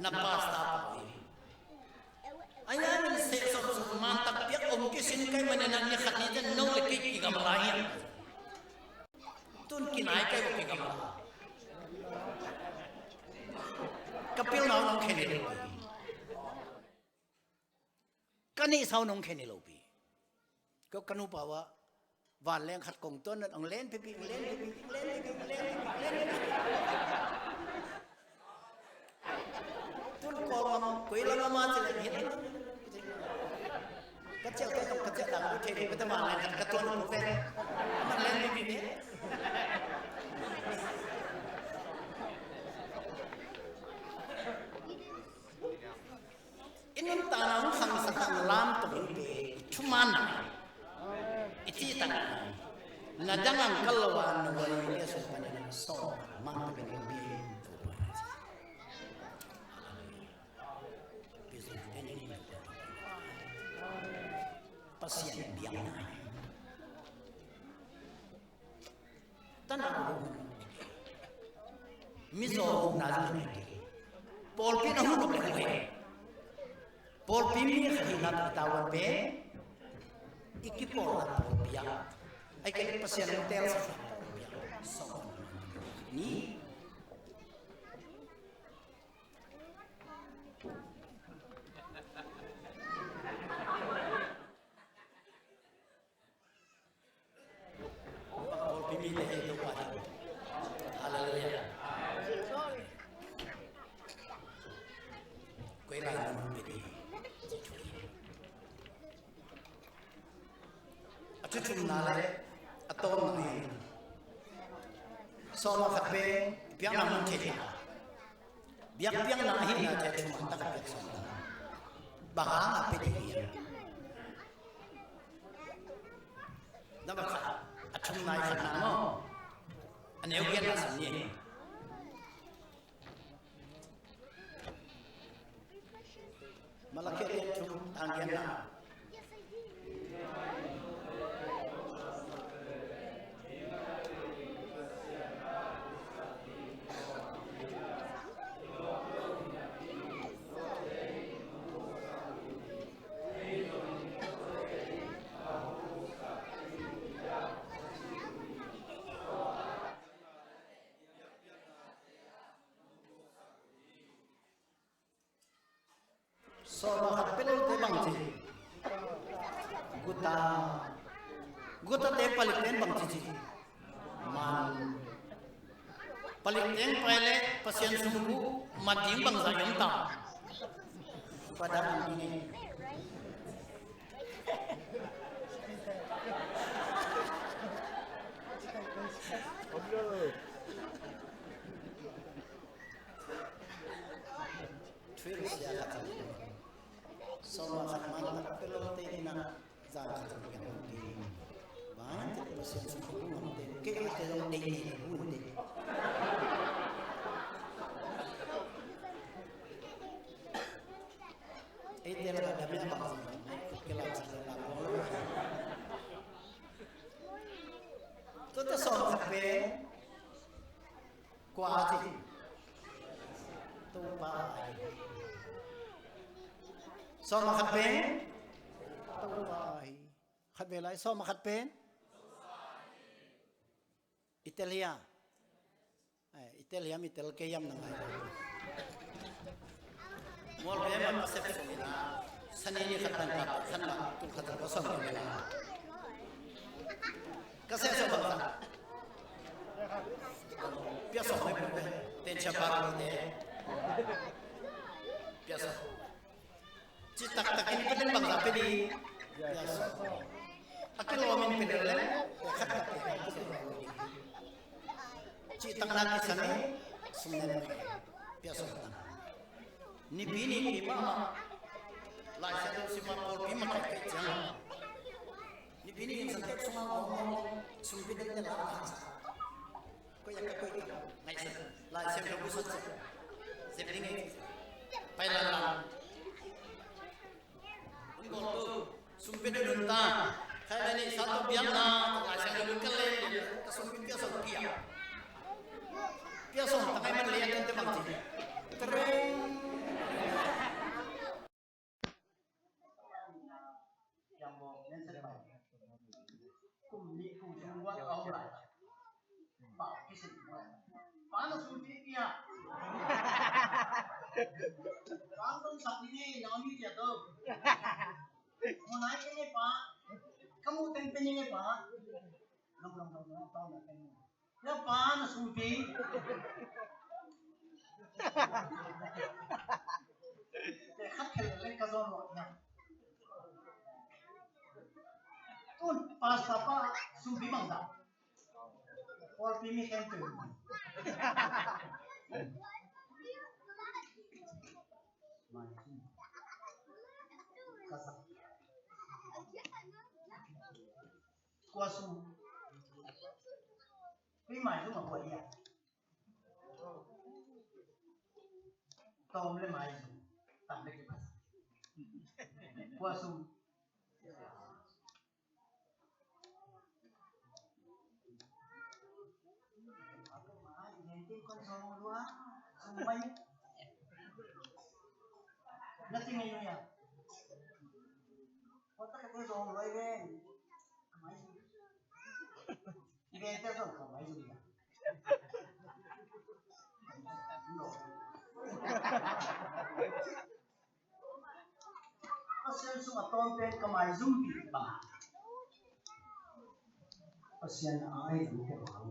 Na pastor pa hi. A ya min seh sawm sawm man tak piak om kisin kai manin a ni khat ni ten no le kei kigamla hi. Tun kinai kai uh kigamla. Ka pilna uh nong khen hi lo pi. Ka neihsa uh nong khen hi lo pi. Ka, ka nupa uh ah vanleng khat kong tuan nat ong len pipi, ong len pipi, ong len pipi, ong len pipi, ong len pipi. Tun kawlgam koi lam a ma ci leng hi. Ka ciah te tong ka ciah dang thei lo, ka ta vanleng khat ka tuan uh ve. Aman len pipi ve. I nuntakna hong khangsak a, na lamto in pe, i thumanna, i cihtakna, na dang ang kal lo a, na huaite sung panin a sawm mang takin hong bia in. Pasian biakna. Tana uh mizaw uh na zang hi. Pawlpi na hun uh leh uh he. Pawlpi mi khat hihna tawh i tavuan pen i kipawlna pawlpi ah, ahih kei leh Pasian hong teelsakna pawlpi ah sawm ni. Pawlpi mite hi Topa hi. Halleluiah. Koi lai mun pia ding. A thu thumna le a tawpna hi. Sawm a khat pen biakna mun thei hi. Biakpiakna ahihna te thuman taka piak sawm ta. Bang hanga pia ding hiam? Number khat, a thumna i khatna maw? A neu giatna sim ni. Malakia lian thum, tang giatna. Sawm a khat pelote bang ci? Guta. Gutate palikte in bang ci ci? Man. Palikte in pai leh Pasian sungkuh mat ding bangzah i om ta? Tua dan a om ding hi. Thuhilhsia khat. Sawm a khat man tak pelote in a zan khat zong piang lo ding. Bang hang hiam cih leh Pasian sungkuh ngamte, kei a te zong deih ni lo hun te. Eite lakah dam a bang zong, kei lakah sa la bang lo. Tuate sawm khat pen kua a ci? Topa a hi. Sawm a khat pen Topa a hi. Khat vei lai, sawm a khat pen i tel hia? Ai, i tel hiam, i tel kei hiam na ngai. Mual ve ma ka sep sung ina. Sani ni khat tang khat, khat ma tul khat tang ko sawm khat ina. Ka sep sawm bang sa. Pia sawm mai pia. Ten cia ba lo te. Pia sawm. Cih taktakin pia leng bangzah pia ding? Pia sawm. A kilawmin pia leng, pia khat khat pia khat pia sawm. Cih takna kisam in sum nen pia sawm. Nipi ni ki mahmah Lai Siangtho sim a pawlpi makaih ciang, nipi ni in Sunday sungah sum pia den te la. Koih a ka koih ka ngaihsut. Lai Siangtho bu sut sut. Zep ding ei. Pai lan lan. Hong bawl tu. Sum pia dun ta. Khai lai ni sa tawh biakna. Lai Siangtho bu ka lei. Ka sum pia sawm pia. Pia sawm ta kai man lei a kan te bang ci. Tereng. Kum nih kum thum guan a om lai. Pa kisin. Pa na sum pia pia. Pa sum sak ni nei na ni tia to. Mo nai ke nei pa. Kamu ten pe ni nei pa. Long long long long tau na pe ni. Na pa na sum pia. Te khat khel le ka zon lo na. Tun pastor pa sum pia mang ta. Pawlpi mi khen tu. Kua sum? Koi maizum a kua hia? Tawm le maizum. Tam le kipasa. Kua sum? Na ti ngei nuya. Kota ka te zong loi ve. Mai. I ve te zong ka mai zong ya. Pasian sungah tawnpen ka maizum bik bang. Pasian a ai lam te bang.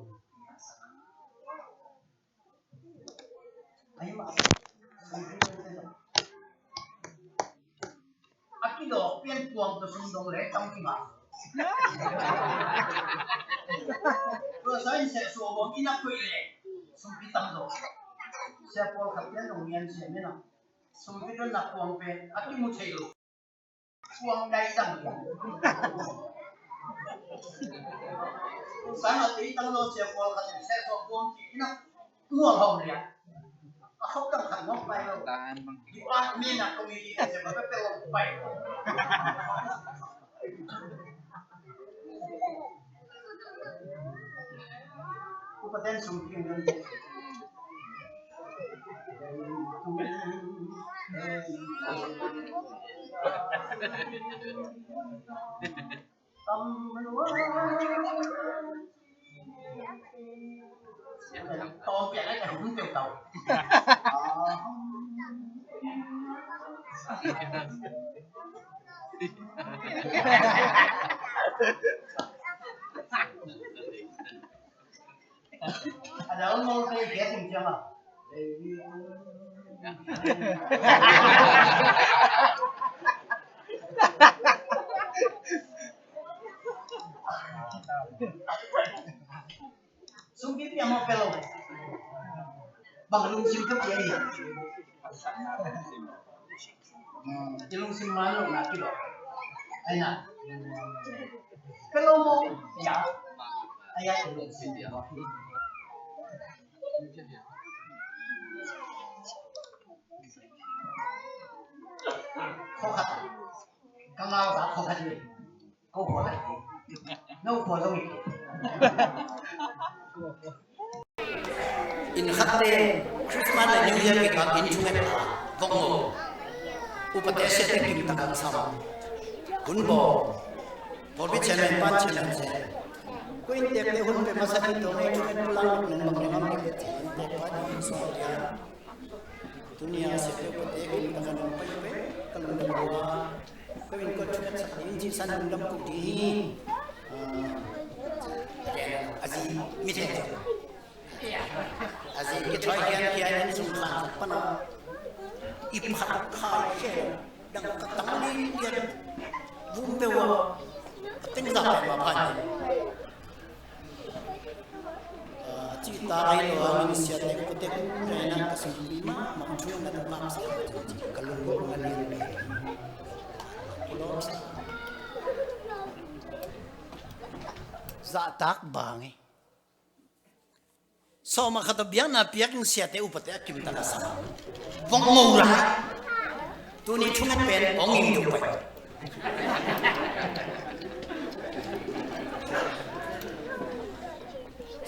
Ai ma. A kidawk pian kuang tawh sum dong le tam kima. Tua sa in seh suah bawm inn a koih le sum pi tam dong. Sia pawlkhat pian dong nian sia mena. Sum pi dong na kuang pen a kimu thei lo. Kuang dai dang. Sang a tei tam lo sia pawlkhat in seh suah bawm ki inn a. Mual hong ria. A khop dang khat ngok pai lo. Department a committee a se ba pe lo pai lo. Upa ten sum king den. Tawm piak ai ka hum teu tau. Sum pi pia maw, pia lo? Bang lungsim ka pia hi? Hmm, i lungsim man lo na ki lo. Ai na. Pia lo maw? Pia. Ai ya, i lungsim pia maw? Khua khat. Ka ngau za khua khat hi. Ko khua lai hi. No khua lo hi. Inn khatte Christmas le New Year kikal inn thunget vok ngo. Upate siate kim tak a sam. Hun baw. Pawlpi chairman, pan chairman se. Ko inntekte hun pe masa ding tawh ngei thunget pulang nang bang nang am kei te. Inntek pa ding sawm dia. Tuni a siate upate kim tak a nang pai pai ka lungdam lua. Ko in ko thunget sak ding ci san lungdam ko ding hi. Ah, a zi mit hen. A zi kithuai hian hian in sung khan sak pan a. I phat khai hian dang ka tang li hian vum pe ua. A teng zak pe ma phan. A ci ta ai lo a min siate upate ku nai na ka sung pi ma ma thu na dang ngam sa ka lung ko na lian pe. Ki lo sa. Zahtak bang hi. Sawma khat a biakna piak in siate upate a kim tak a sa. Vok ngo ra. Tuni thunget pen ong in duk pai.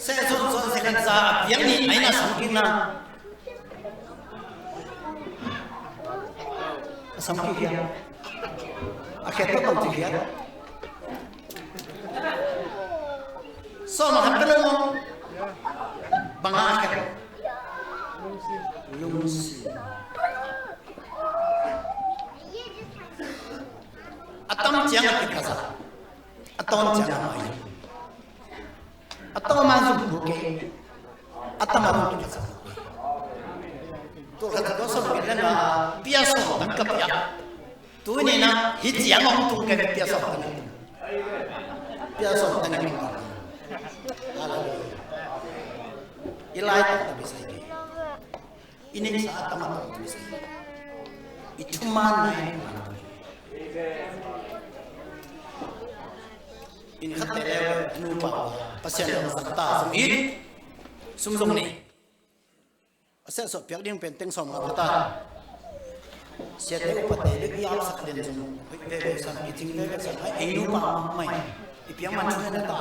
Se zon zon se kan sa a piak ni aina sangkina. A sangki hian. A khet pen bang ci hian. Sawma khat ka lo maw? Bang a khet. Lungsim. A tam ciang a kiphaza. A tawn ciang a mai. A tawn man zum bu ke. A tam a rung kiphaza. Tua khat tua sawm khat le nga pia sawm tan ka pia. Tuni na hi ciang a hong tung ke pia sawm tan. Pia sawm tan. Hallelujah. I lai tan ta bisa. I neihsa a tam a tam tu si. I thuman na in man tu. Inn khatte le nupa Pasian lam sak ta sum it. Sum zong nei. A sia sawh piak ding pen teng sawm nga ta. Siate upate le i ap sak den zong. Hoi veve san, i cing veve san. Ai, ei nupa mai. I piang man thu na ta.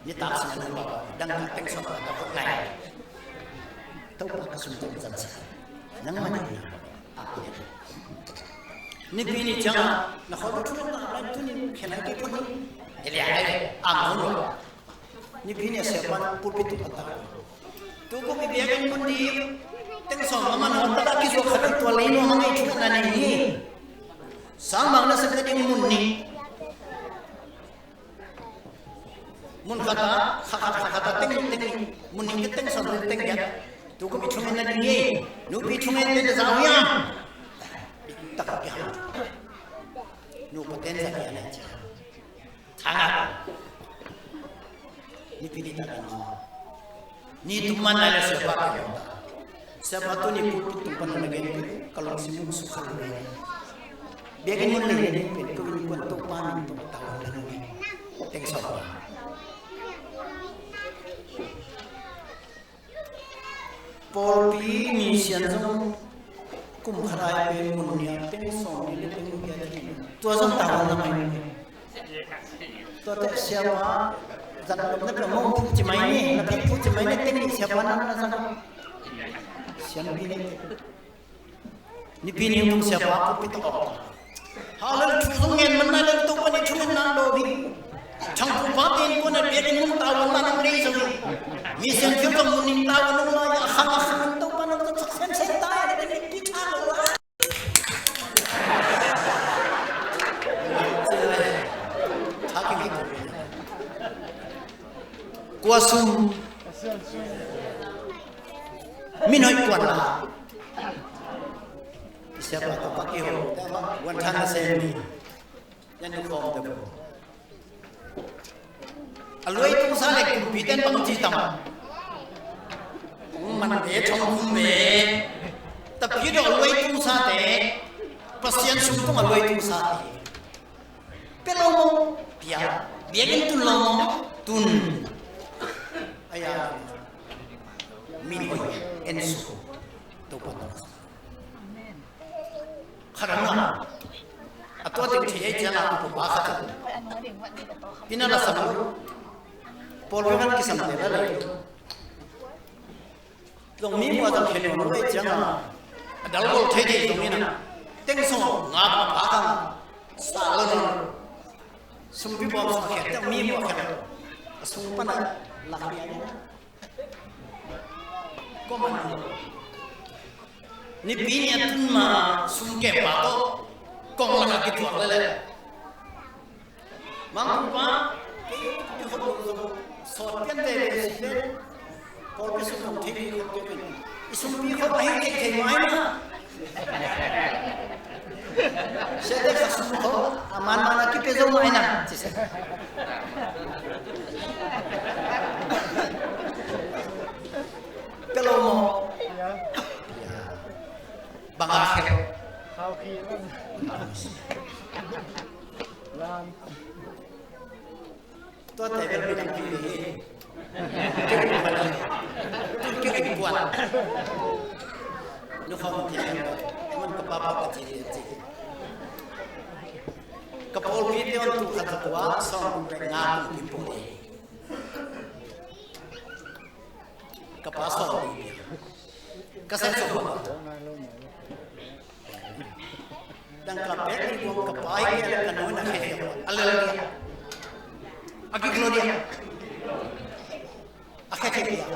Ni tak sing a nupa dang teng sawm nga ta khop nai. Topa ka sum teng zan sa. Nang man ni na. Nipi ni ciang a na khol thu na ta lai tu ni khen ai ki pun ni. Ele ai am lo. Nipi ni a siapa pulpit tu ka ta. Tu ko bibiakin mun di teng sawm nga man hong ta ki so khat tua lei no ma ngai thu na nei ni. Sang mang na sa ka ding mun ni. Mun khat a, kha khat, kha khat a teng, teng, mun ning ke teng sawm le teng giat. Tu ko mi thungen na ding hi. Nupi thungen te za hiam. Tak a hiam. Nupa ten za hiam na cia. Thanga. Nipi ni tak a ni. Ni tuk man nai le siapa ka yong ta. Siapa tu ni pulpit tung pan na gen ka lungsim sukha lo. Biakinn mun le ni pen ko ni kuan Topa min tawh ta wan la ni. Teng sawm. Pawlpi ni sian zong kum khat ai pen mun nia teng sawm ni le teng giat hi. Tua zong ta wan la mai ni. Tua teh siapa zat lom na pia mong phu ci mai ni, na pia phu ci mai ni, teng ni siapa na na zat. Sian pi ni. Nipi ni tung siapa ko pi to. Halal thu zong ngen man na le to pa ni thu ngen na do bi. Thang pu pa tin ko na pia ni mun ta wan na nang lei zong. Mi sian phiu ka mun ni ta wan na ya khang khang to pa na to sak sen sen ta ya ni pi ta lo. Tua sum min hoih kuan la. Kisiapa tawh ka kiho, wanthang na sem ni. Yan nu khawm te bo. A luai tungsa le kumpi ten bang ci tam. Kong man ve thong kum ve. Tapi do a luai tungsa te. Pasian sum tung a luai tungsa te. Pia lo maw, pia. Biakinn tun lo maw, tun. Aya. Min hoih en su. Topa tawh. Khat a na. A tua teng thei ei ciang a upa pa khat. Pina la sam lo. Pawl ve kan kisam te la le. Zong mi mua zong khen nuam lo ei ciang a, a dal gol thei thei zong in a, teng sung ngap a pha kang sa lo nawn. Sumpi bawm sung a khiat teng mi mua khiat a sung pan a lak hi a. Ko man ni pi ni a tun ma sum kem pa to kong lak a kituak lele. Mangkuk pa, kei, kei khop lo zo, sawt pian ve ve si pen, pawlpi sung khop thei ni khop kei pen. I sumpi khop a hi thei thei mai na. Sia te kha sum khop, a man man a kipia zo mai na, ci se. Pia lo maw? Bang a khel. Tua te bel mi dang pi ni. Keu kuan. Keu kuan. Nu khawm ti. Man ka pa pa ka ci ti ci. Ka pawlpi te on tu khat ka tua sawm kum pek nga kum pi pawh ni. Ka pa sawm pi. Ka seng sawm pi. Dangka pek ni buang ka pa hi kei a ka nu na khe thei a lel dia. A kik lo dia. A khe thei dia.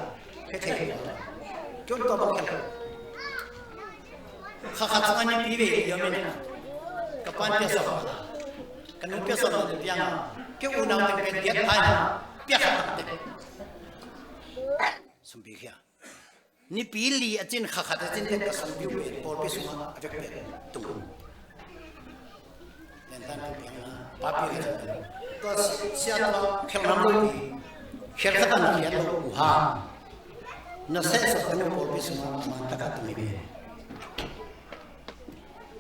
Khe thei dia. Kion tua bang khe. Kha khat sung a ni pi ve dia mena. Ka pan pia sa. Ka nu pia sa na pia nga. Kei u nau teng pen dia thai na. Pia khat teng. Sumpi khia. Nipi li a cin kha khat a cin ten ka sumpi uh pen pawlpi sungah a vekpi tung. Len tan ka piang na papi ka cin. Tua sia tua khel nam lo pi. Khel khat an khiat lo uh ha. Na seh sawh ka nu pawlpi sungah a man taka tung hi pi.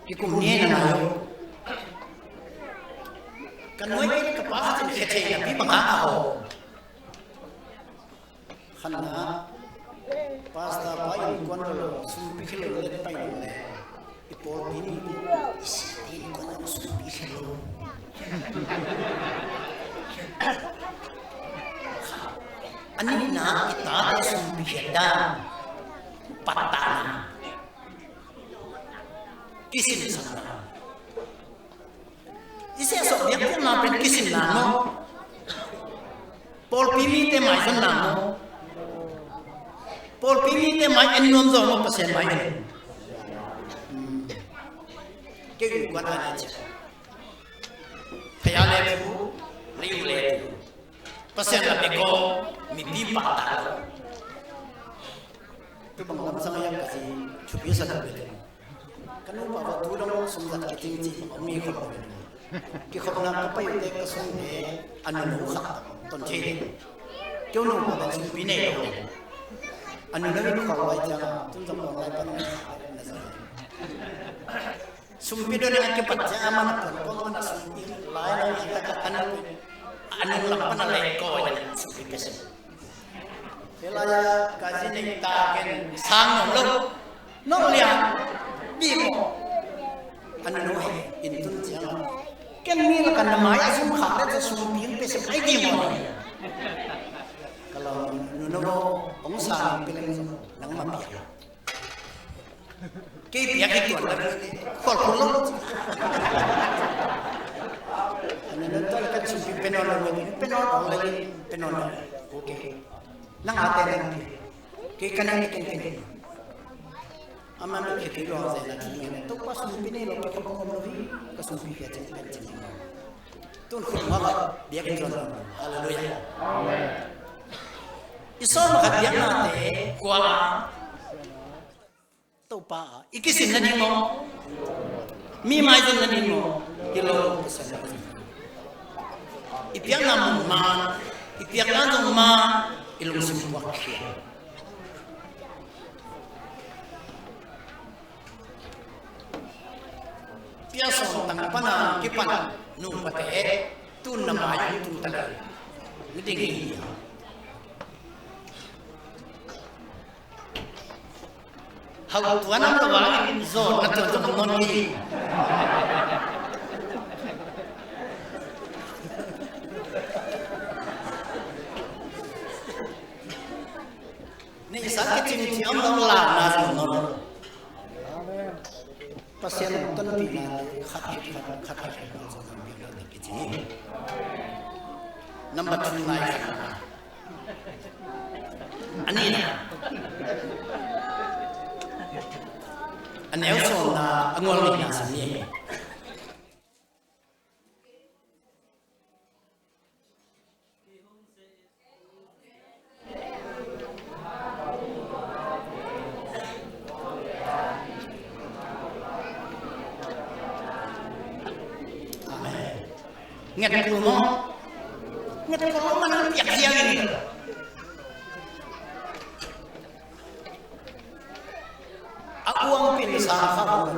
Kikum ni na na lo. Ka nuai pen ka pa khat in khia thei na pi bang ha a ho. Khanna, pastor pa innkuan lo lo, sumpi khia lo let pai lo le. I pawlpi mi te, i sia te innkuan lo sumpi khia lo. A nihna, i tate sumpi khia dan, pattahna. Kisinsanna. I sehsawh biakpiakna pen kisinna maw? Pawlpi mite maizonna maw? Pawlpi mite mai en nuam zaw maw, Pasian mai en? Kei innkuan a na cia. Phaya le phu, liu le phu. Pasian la bek aw, mipi pahtak lo. Tu bang lam sang a yang ka si, thupi sa lo bek. Ka nupa va tu dong sum zat kiting ci, bang mi khop lo bek. Kikhopna ka pai te ka sum te, a nu lo khat, ton thei ding. Keu nupa bang sumpi nei lo. A nu lo in khop lai ciang, tun zong online pan na sa. Sumpi dong a kipat ciang a man a pon pon man a sumpi lai na i tak a kan a nung lam pan a lek ko a sumpi pia sim. Hilai a ka zi nei ta ken sang nong lo nong liang di mo. A nu he in tun ciang ken mi la kan na mai a sum khak le sumpi pia sim ai di mo. Ka lo nu no ong sang pia leng nang ma pia. Kei piak hi tuan la khual khun lo. Ana na tuan kan sumpi penon lo, penon lo, penon lo. Okay. Nang ate nang pi. Kei kan nang ken ken. Aman lo kei lo zai na tu ngen. Topa sumpi nei lo kei ko lo hi. Ka sumpi kei ceng pen ceng. Tun khut ma ba biakinn zuan. Hallelujah. Amen. I sawm khat biaknate kua a, Topa a i kisin nading maw, mi maizon nading maw? Hi lo, Pasian a i piakna mun man, i piakna zong man, i lungsim puakkhia. Pia sawm tang pana kipan nupate tun na mai tung ta le ni ding hi. Hau tuan am lo vangin zawn na tuan zong om nawn kei. Neihsa kicing thiam lo, lakna zong om nawn lo. Pasian tonpihna le khat khat khat khat khat zong tonpihna le kicing hi. Number two nai khat. A nihna, a neu sawmna, a ngual nihna sim ni. Amen. Nget kul maw? Nget kul maw, man piak ziau in. A uang pin sang kha hong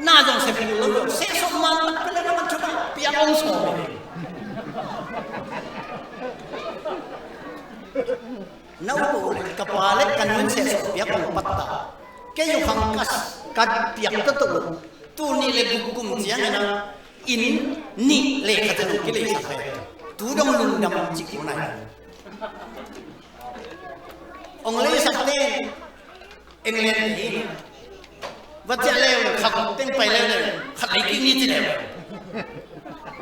na zong sep kul lo, sep sawm man tak pin na man thuma piak hong sawm. Na u le ka pa le ka nu in sep sawm piak hong patta. Kei u khang kas ka piak ta to. Tu nih le guk kum ciang ina inn nih le khat zong kilei sa pe. Tu dong lungdam cik ko nai. Ong lei sak te England hi. Va ciah leu le khat teng pai leu le khat lei kik ni ci leu.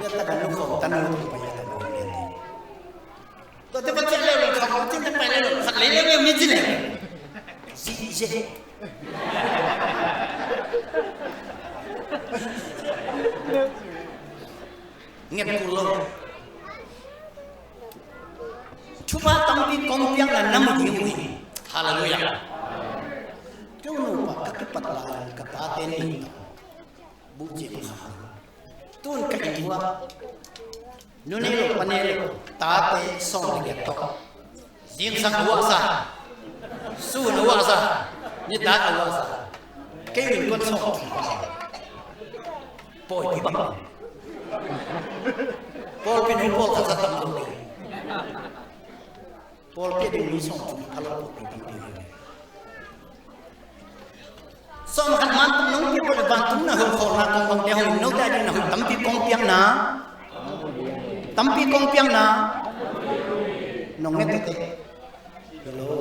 Ya ta kan lu khong tan lu tung pai ya ta kan lu. Tua te va ciah leu le khat teng pai leu le khat lei leu leu ni ci leu. Si se. Nget kul lo. Thupha tampi kong piakna na mu ding uh hi. Halleluiah. Kei nupa ka kipat lai ka tate ni ta. Bu ciang kha. Tun ka inn uah nu nei lo pa nei lo tate sawm le giat tawh. Zingsang a uahsa, sun a uahsa, nitak a uahsa. Kei in kuan sawm. Pawi pi bang. Pawl pi nu pawl khat sa tam lo. Pawlpi a ding mi sawm tung pha lo, pawlpi tampi lo. Sawm khat man tung nong piak lo le vantung na hong khawlna kong bang te hong no te a ding na hong tampi kong piakna. Tampi kong piakna. Nong nget te. Hello.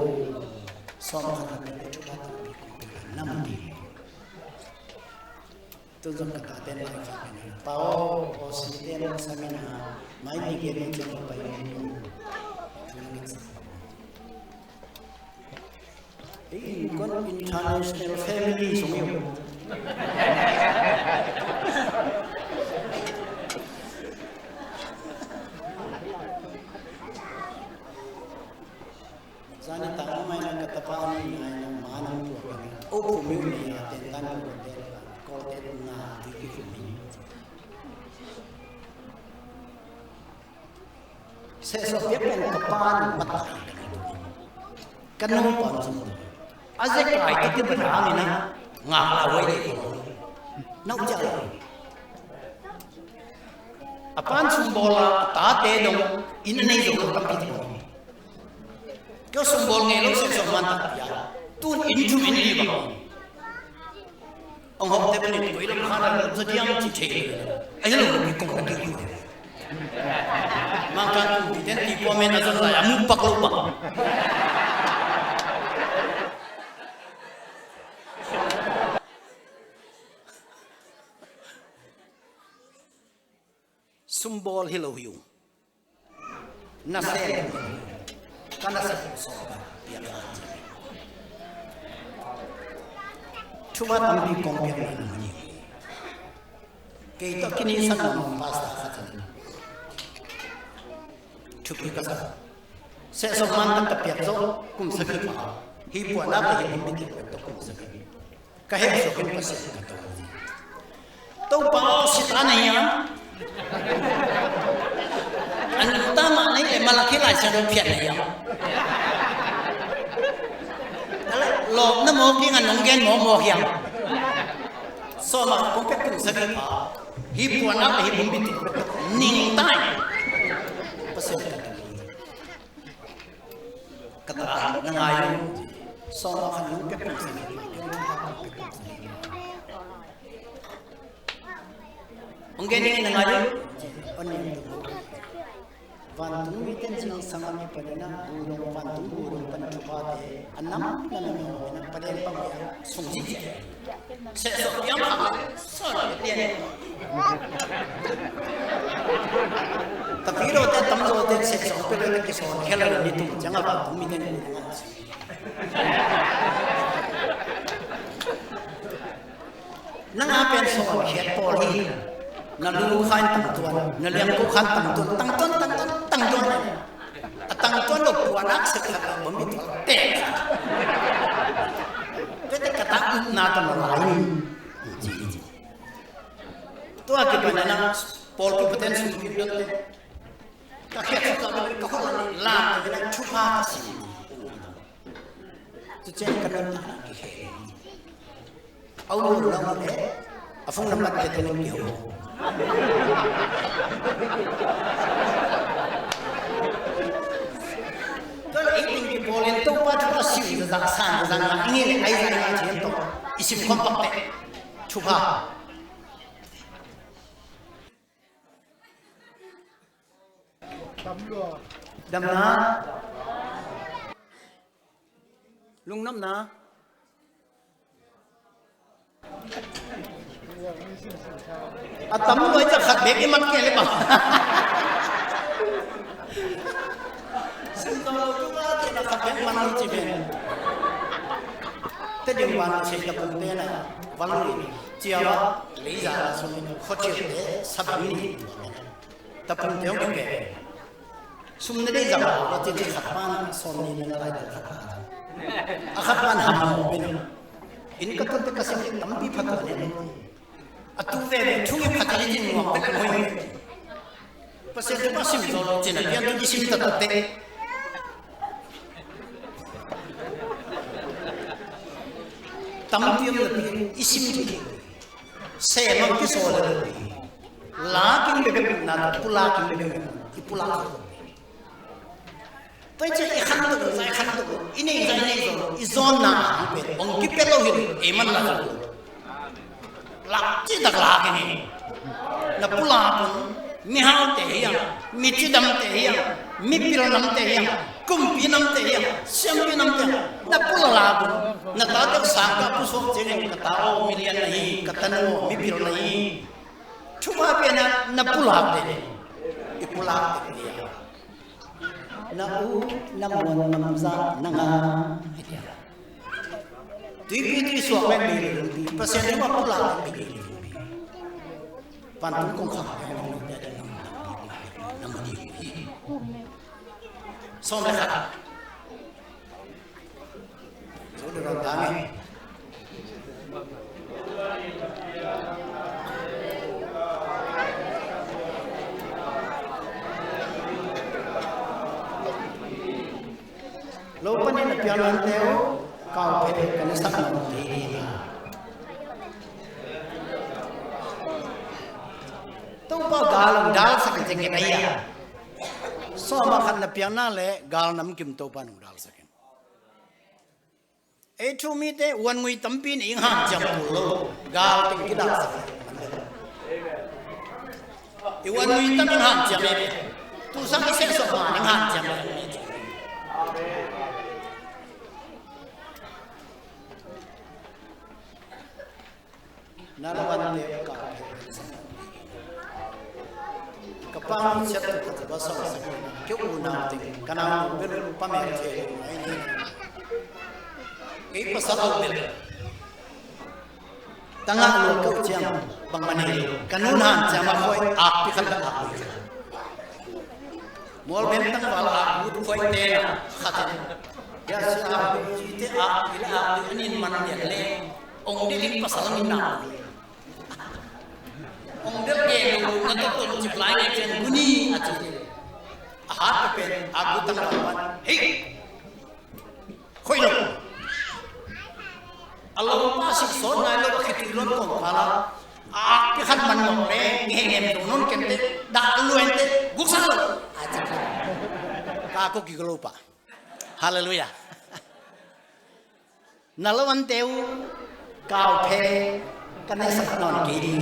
Sawm khat man te thupha tampi kong piakna. Nam ti. Tun zong ka tate lai kha pen pa aw, Aussie ten seminar mai ni gen in cin pai ni. Ei, kon international family sung yo. Zani ta mai na ka tapa ni ngai na ma na tua ka ni. O pu mi ni ya ten tan ko te ko te na di ki fu mi. Se so pe pen ka pa ni mata. Ka nu pa ni. A ze kai ta ki ba na ni na. Nga la wai de ko. Na u ja. A pan sum bola ta te dong in nei zo ka pi te. Kei sum bol ngei lo sep sawm man tak pia. Tun in thum in li bang. Ong hok te bang in koi lam khan a lam sa diam ci thei. Ai lo mi kong ka di. Mang ka tu ti ten ti pua men a zon lai a mu pak lo bang. Sum bol hi lo hi ung. Na sem. Ka na sem so. Pia ka. Thuma tampi kong piak na ni. Kei to kini san na pastor khat. Thupi ka sa. Sehsawh man tak ka piak zawh kum sagih pha. Hih puahnak le hih bawmpi tung pek tawh kum sagih. Ka heh suak in Pasian ka to. Topa aw, sita na hiam? A nungta mah na hih leh Malakhi Lai Siangtho phiat na hiam? Lawpna mawk ding a nong gen mawkmawk hiam? Sawm ah kong pek kum sagih pha. Hih puahnak le hih bawmpi tung pek tawh ning ta in Pasian ka to. Ka ta na ngai uh. Sawm ah khat nong pek kum sagih pha. Hong gen ning in na ngai uh. Hong gen ning. Vantung mite in zingsang a kipanin ah, bu dong, vantung bu dong pan thuphate a nam na na na na paden pang sung zi zi. Sehsawh piang kha, sawh piang. Tapi lo te tam lo te sehsawh pe lo te kisawn khel a ni tung ciang a vantung mite in bu dong a. Nang a pen sawnkhiat pawl hi. Na lu khan tangtuan, na liangko khan tangtuan, tangtuan, tangtuan, tangtuan. A tangtuan lo puanak sek khat lo bawmpi tuan te. Tete ka ta upna ta ma lai. Tua kipan na pawl ki paten sum ki dot te. Ka khiat ka ka hol la ta thupha ka si. Tu chen ka na ki he. Au lo lo le, a phone number te tengin kiho. Tua leh ei teng kipawl in Topa thu a sim zaza, san zaza ngah ing ei leh, ai zah ngah cih tawh i sim khawm pak teh. Thupha. Damna. Lungdamna. A tam lua i cak khat bek i mat kei le bang. Sim tawh lo tu la kei na khat bek man lo ci ven. Te ding wan a sik ta pum te na. Val lo i cia va. Lei za la sung in khua cia te sa bang ni. Tapung te hong kipia. Sum na deih zang a, a cin khat pan sawm ni na lai khat pan. A khat pan ham mawk in. Inn ka tun te ka sim tampi phat a nen. A tu veve thu i phat a i cin muak pek a hoi. Pasian thu pa sim zo lo cin a pian tu i sim ta ta te. Tampi om na pi i sim ti. Sem ang kisawl a lo. Lakin bebe na pulakin bebe i pulak. Tua i cia i khan tuk, i khan tuk, i nei, i nei zo, i zawnna ang pen ong kipia lo hi, ei man la zo. Lak ci tak lak i nei. Na pulak un, mihaute hiang, micidamte hiang, mipil namte hiang, kumpi namte hiang, siampi namte hiang, na pulak un, na tate sang ka pusuak cingin ka ta aw milian na hi, ka tanu aw mipil na hi. Thupha piana na pulak te, i pulak te nia. Na u na muan nam za na nga. Tuipi tui suak mek bi, Pasian thupha pulak mek bi. Pantung kong kha, na mani. Sawm le khat. Lo panin a piang nante uh, kau phe ka na sak nang thei ding a. Topa gal hong dalsak in zengin a ia. Sawm a khat na piang na le gal nam kim Topa hong dalsak in. Ei thu mite uan ngui tampi in ing hanciam kul lo, gal teng kidalsak. I uan ngui tam ing hanciam e. Tu sang i sehsawh ma ing hanciam e. Na la wan te ka ka pang chet ka ba sa sa ke u na te ka na bel pa me te ai ni. Kei pasal au bel. Tanga lo ko ciang bang mane lo. Ka nun hanciam a khoi ak pi khat la ak pi khat. Mualbem tangval a ut khuaite na khat in, ya sia a ut cite a ut ila a ut anin man lian le ong ding ding pasal min na. Ong del ke lu na to tun cip lai ne ken guni a ci. A hat pen a ut tangval pan. Hei. Khoi lo. A lo pa sik sawn nai lo, khitui lon kong khala. A pi khat man ngok le nge nem tu non ken te da luen te guk sa lo. A ci ka ko ki lo pa. Hallelujah. Na lo an teu kau phe ka ne sak non ki di.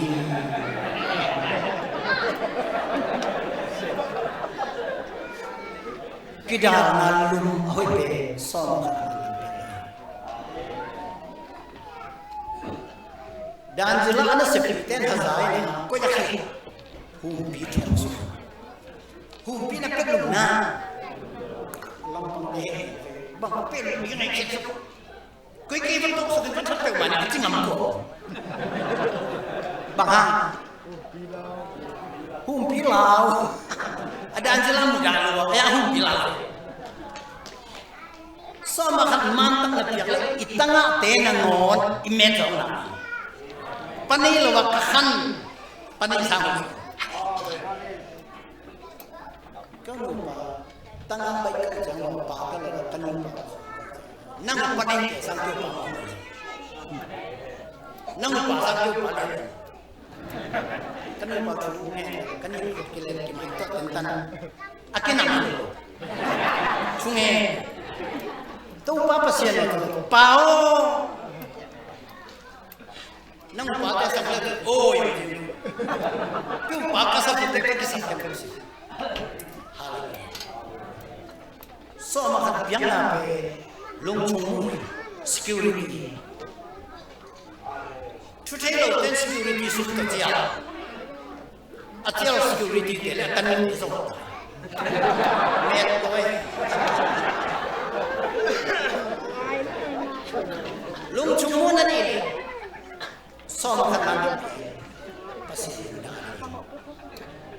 Kidalna lum a hoih pen sawm khat. Dan zila ana septen hazai ne koi a khi. Humpi thong su. Humpi na pek lum na. Lampang ne. Bang pek lum ngai khe su. Koi kei bang tok sakin bang that peuh mah ni a ci ngam ko. Bang hang. Humpi lau. A dan ci lam mu dan lo a ya humpi lau. Sawm a khat man tak na piak le i tangah te nangawn i met zong na. Panei lo a ka khan panei sang. Ka nupa tangah baih ka ciang nupa ka lo ka nupa. Nang upa ding ke sang keu pa. Nang upa sang keu pa le. Ka nupa thu nge ka ni kut kilen kimai to tentan. A kinam. Thu nge. Topa Pasian lo pa o. Nang upa ka sak le oi. Keu pa ka sak le ka kisak le. Hallelujah. Sawm a khat biakna pen lungchung security. Thu thei lo ten security suk ka cia. A cial security te le a tan in zo. Met koi. Lungchung mu na ni. Sawm khat na ni. Pasian na.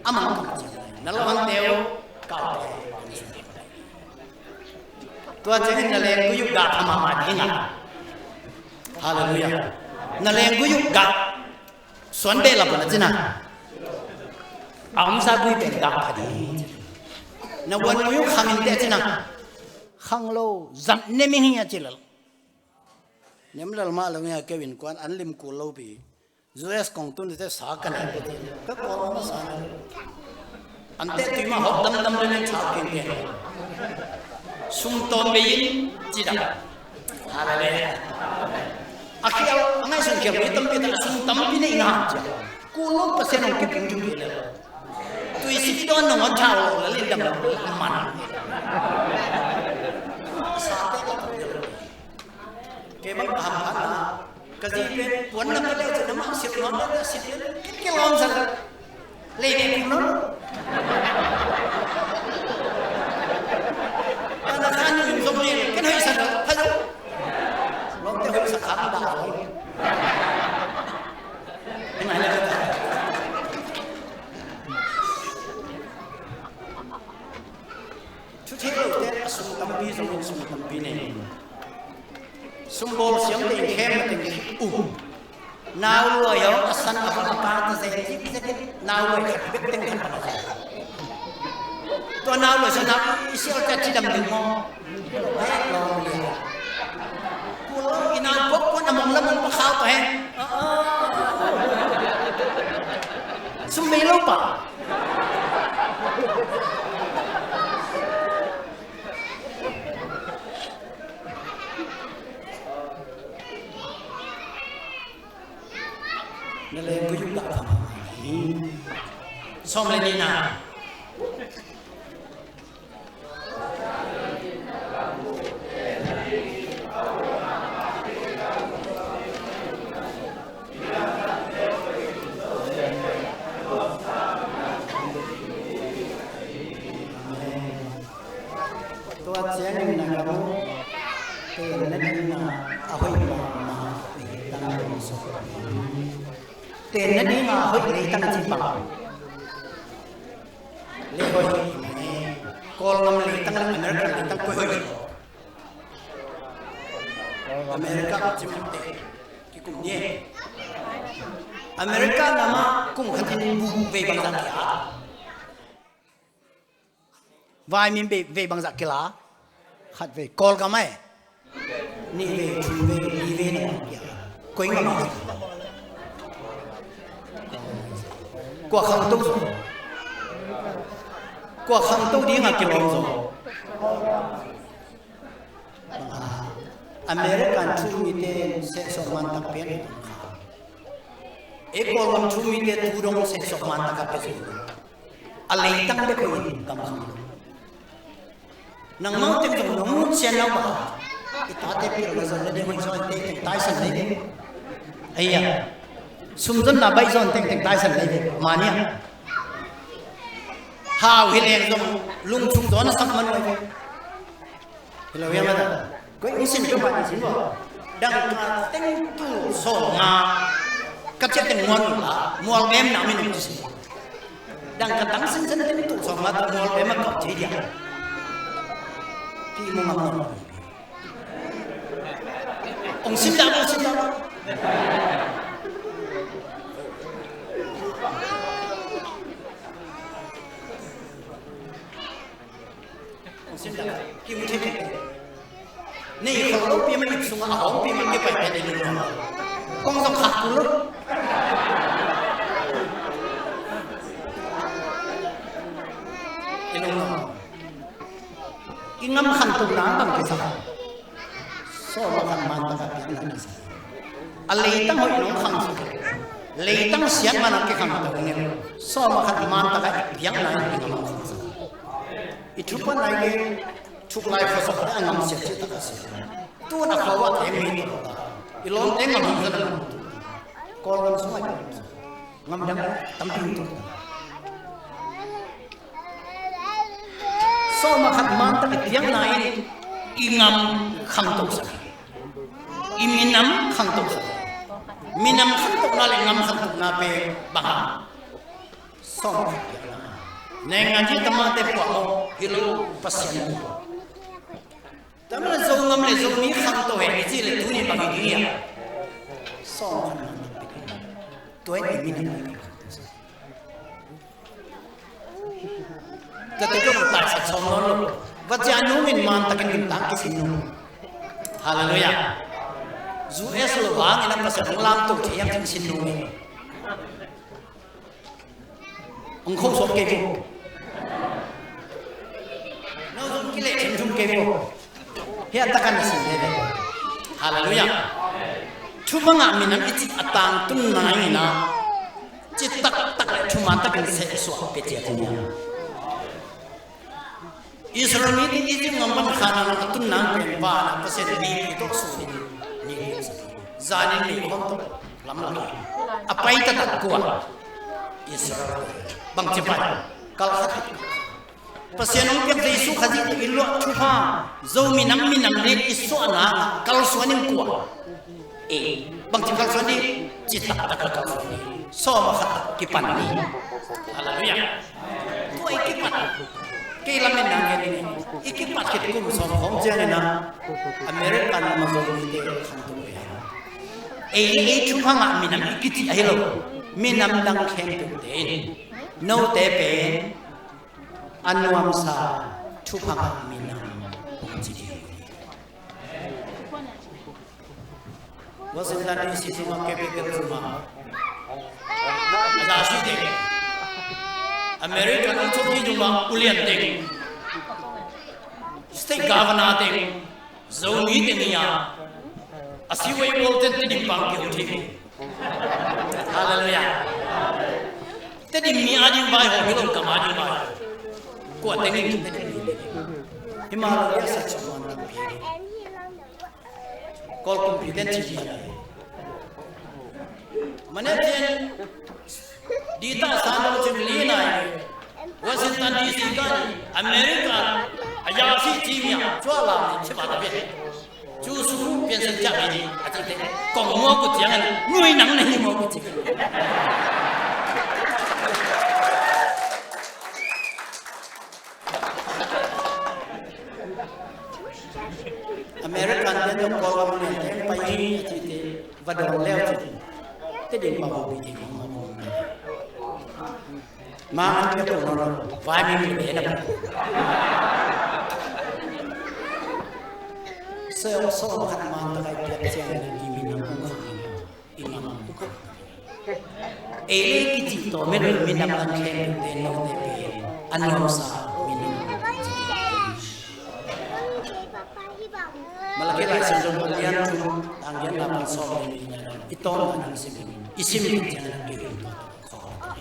Amang kam ci. Na lo an teu kau. Tua ciangin na leng guyuk gah thamama ding a. Hallelujah. Na leng guyuk gah suan beh lap na cina. A omsa gui pen gah pha ding. Na wan guyuk khang in te cina. Khang lo zat ne mi hi a ci lel. Nem lel mah lo nge a keu in kuan an lim kul lo pi. U S kong tun te sa ka nei ka ti. Ka kong ma sa na. Ante tui ma hok dam dam le le cha kin ke. Sum tom be in ci dam. Hallelujah. A khial a ngai sum khial ni tampi ta sum tampi nei na ci. Ku lo pa se nong ki pung ju le. Tui si don nong cha lo le dam man. Sa te ka. Kei bang ka hamphatna ka zi pen puanna ka leu cin amah silh nuam le ka silh le ka kilawm sa le. Lei ne kum lo. Ka na khan yu in zong le ken hoih sa le pha lo. Lawmte hoih sa kha dah lo. Hei mai le ka ta. Thu thei lote a sum tampi zong in sum tampi nei. Sum bawl siam te in khem na teng um. Nau luai hong a san a hong a pa ta zai tik zai tik nau luai khat bek teng khat a zai. Tua nau luai sa nau i sial ta ci dam ding maw. Bek lawm lia. Kul i nau bok pon a mong la mong pa khau ta hen. Sum mei lo pa. Na leng guyuk gah pha. Sawm le nihna. Tua ciangin na gam uh, tenna dingin a hoih mahmah leitang sawm. Tenna dingin a hoih leitang ci bang. Le hoih hi mai. Kawlgam leitang le America leitang koi hoih zaw? America kum cimte kikum ni. America gam ah kum khat in bu vei bangzah kia, vaimin vei bangzah kila, khat vei. Kawlgam ah e, nih vei, thum vei, li vei na kia, koi ngam a. Kua khangto zaw? Kua khangto ding a kilawm zaw? American thu mite in sehsuah man tak piak in, ei Kawlgam thu mite thu dong sehsuah man tak a pia zaw. A leitang bek hoih in gam khang lo. Nangmau teng zong nong nutsian nau bang, i tate pilna zon na ding hoih zaw teng teng taisan nei ve. Ahi a, sumzonna baih zaw teng teng taisan nei ve. Mania hau hi leng zong lungthung zaw na sak man ve. Hi lo hiam a ta? Koi hong sin peuhmah in sin ua. Dangka teng tul sawmnga ka ciah teng mual la, mual bem na min hong ci sin. Dangka tang sinsen teng tul sawmnga ta mual bem a kau thei dia. Pi mu ngam ngam. Hong sin dah, hong sin dah. Hong sin dah. Kim thei thei. Nei khol lo pi ma ip sungah a hawm pi ma kipai pen i lungnuam. Kong zong khak kul lo. I lungnuam. I ngam khangto nang bang kisa. Sawm a khat man tak a piakna kisa. A leitang hoih nong khangto, leitang siat man a kikhangto ngel. Sawm a khat man tak a i piakna in i ngam khangto. I thupha nai le thuk lai khuasawh le a ngam siat cih tak a siat. Tun a khua a keng mi tawh ta. I lawmte ngam hong zan a ngam. Kawlgam sungah i ngam dang tampi hong tun. Sawm a khat man tak i piakna in i ngam khangto sak hi. I minam khangto sak hi. Minam khangtona le ngam khangtona pen bang a? Sawm a khat piakna. Nengan ci tamate puah maw, hi lo, Pasian puah. Tua manin Zogam le Zomi khangto hen i cih leh tuni bang hi ding hiam? Sawm a khat man tak i piakna. Tua in i minam khangto sak hi. Ka te kong taisak sawm nawn lo. Va ciah nung in man takin nuntak kisin nung. Halleluiah. U S lo vangin a Pasian hong lamto thei hiam cin sin nung in. Hong kho suak kei vo. No zong kileh thim thum kei vo. Hia takan a sin veve. Halleluiah. Thumang ah minam i cih a tangtun nai-in ah, citak tak le thuman takin sehsuah pia ciat hi nia. Israel mite Egypt gam pan Khanaan a tun nang pen vanah Pasian mipi tawh sunin ni zanin mi khawm tawh lamlak hi. A pai taktak kua? Israel. Bangci pai? Kal khat hi. Pasian hong piak Jesu Khazih tawh i luah thupha, Zo minam, minam len i suahna ah kalsuan in kua? E, bangci kalsuan ding? Citak tak a kalsuan ding. Sawm a khat kipan ni. Halleluiah. Tua i kipat. Kei lamen nang ngen ni. I kipat khit kum sawm khawng ciangin ah American lam a Zo mite khan tung ve. Ei, ei thupha ngah minam i kici ahi lo. Minam dang khempeuhte in note pen a nuamsa thupha ngah minam hong ci ding. Washington D C sungah, capital sungah a za sih teng, American a thupi sungah ulian teng, state governor teng, Zomi teng hi a, a siwei pawl ten Tedim pang kihong thei. Halleluiah. Tedim mi a ding vai hawm hi lo, kam a ding vai hawm. Kua teng in Tedim mi. Hi mah lo, a sa sawm man tampi. Kawl kumpi ten ci hi a. Mane ten Dita san lo cin li nai. Washington D C kan America a ya si ci mi a cua la mi ci ba ta be. Cu su pian sen ca mi ni a ci te. Kong mua ku ciang an nui nang na hi mua ku ci. Pian dong Kawlgam lian teng pai hi a cihte va dawn leu cin, Tedim pau hopi ding hong hong. Mang an piak uh nawn lo, vai mi mi le na. Sawm sawm khat Mang takai piak ciang na i minam hong hong. I ngam uh kha. Ei le kicih tawh mi rel minam lang khempeuhte note pen a nuamsa minam. Malakhi Lai Siangtho a lian thum, tang giatna pan sawm le li na i tawm a nang sim in, i sim in ciang nang kei in tawh tawh khawm.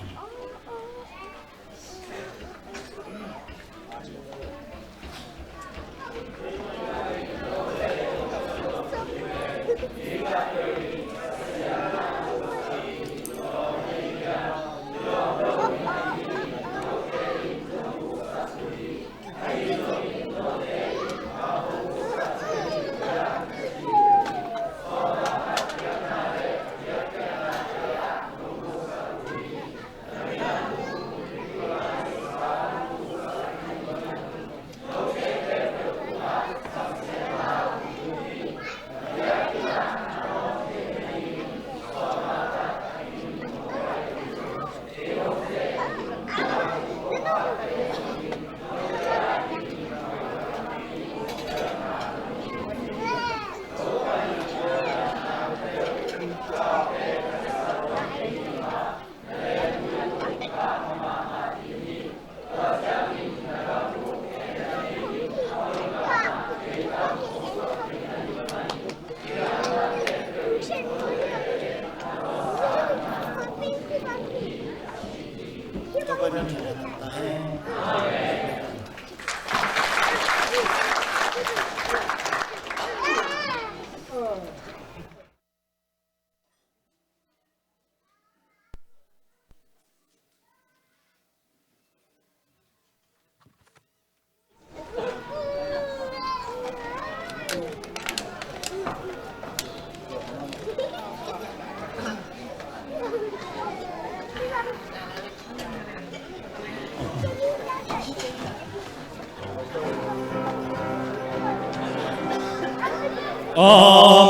A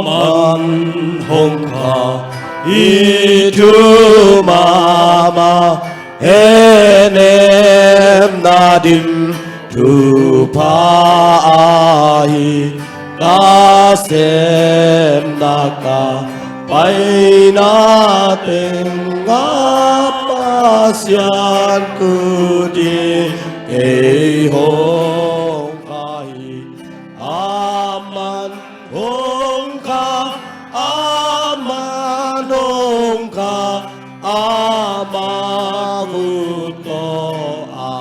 man hong kha i thu mahmah, henemna dim thupha ahi. Ka sepna ka paina tengah Pasian kut in kei hong kha hi. A man hong kha, a man hong kha, ama khut tawh a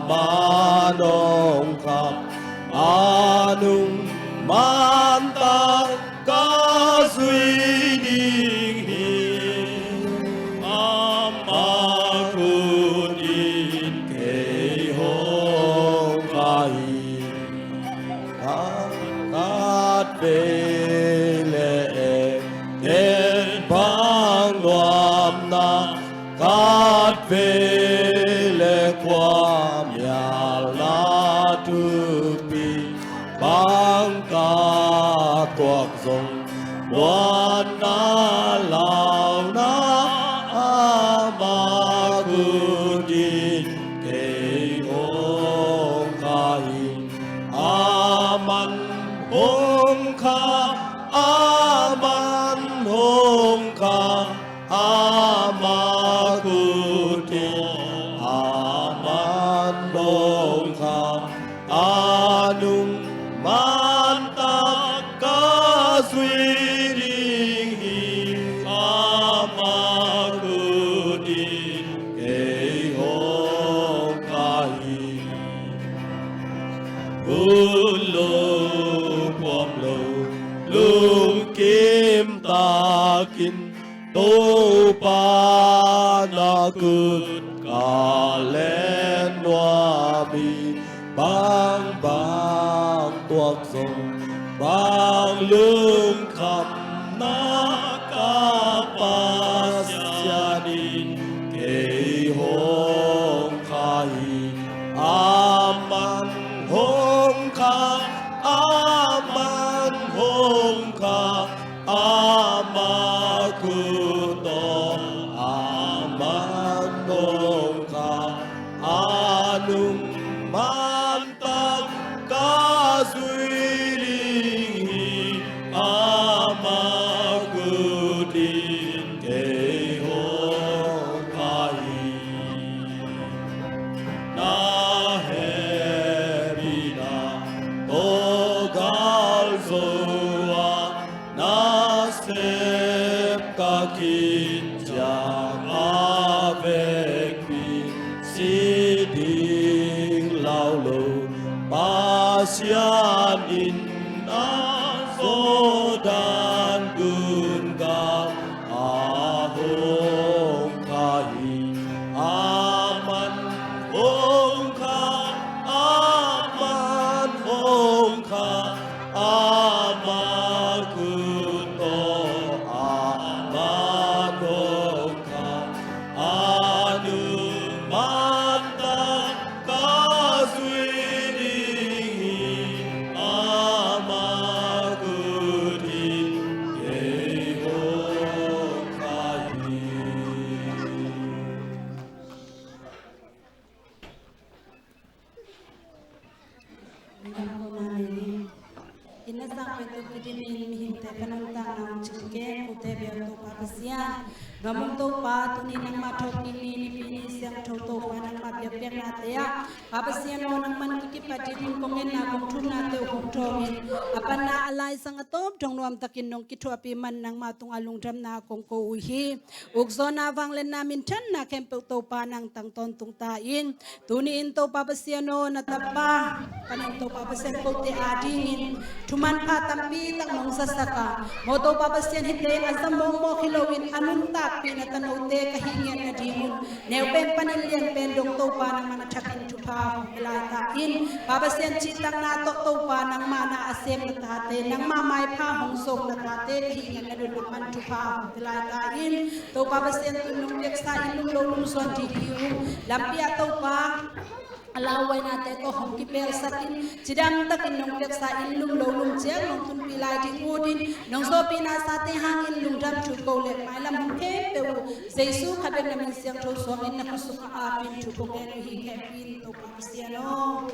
man hong kha, a nung man tak ka zui ding hi. Ama khut in kei hong kha hi. Khat vei le e, et bang nuamna, khat vei le khuamialna thupi, bang ka tuak zong muanna launa, ama khut in kei hong kha hi. A man hong kha, a man hong kha, ama khut in a man hong kha, a nung man tak ka zui ding hi. Ama khut in kei hong kha hi. Ut lo, puam lo, lungkim takin Topa na khut ka len nuam hi. Bang bang tuak zong, bang lungkham na ka Pasian in kei hong kha hi. A man hong kha, a man hong Ama khut tawh aman hong khak, a nung mantak ka zui ding hi. Ama khut in kei hong khak hi. Na hehpihna tawh galzo a, nasep ka khit ciang a vekpi si ding laulo. Pasian in a zawhdan gun gal a hong khak hi. Aman hong khak, aman hong khak, ama khut tawh aman hong khak, a nung mantak ka zui ding hi. Ama khut in kei hong khak hi. Inn a sang pen tuk kidim in mihingte ka nuntakna hong cingken kote bia Topa Pasian. Gam hong Topa, tuni nangmah thawhkik ni, nipi ni siangtho Topa nangmah biakpiaknate ah, Pa Pasian aw, nangman kikipat ding kong ngetna kong thumnate uh hong thawngin, a panna a laisang a tawp dong nuamtakin nong kithuahpih man nangmah tungah lungdamna kong ko uh hi. Ukzawhna, vangliatna, minthanna khempeuh Topa nang tang tawntung ta in. Tuni in Topa Pasian aw, na tapa panin Topa Pasian kote adingin thuman pha tampi tak nong zasak a, maw Topa Pasian, hihte in a za mawkmawk hi loin a nuntakpih na tanote ka hih ngiat nadingun, neu pen panin lian pen dong Topa nangman a thakin thupha hong pia lai ta in. Pa Pasian, cihtakna tawh Topa nangmah na a sem na tate, nangmah maipha hong zong na tate ka hih ngiat nading nangman thupha hong pia lai ta in. Topa Pasian, tu nong piaksa inn lum lo lum suan ding hi uh. Lampi ah Topa a lauhuainate tawh hong kipelsak in, cidamtakin nong piaksa inn lum lo lum ciang nong tunpih lai ding ut in, nong zawhpihna sate hangin lungdam thu ko le mailam hong khempeuh uh Jesu khat bek na min siangtho suangin na khutsung a apin thu ko ngen uh hi. Khempeuh in Topa Pasian aw.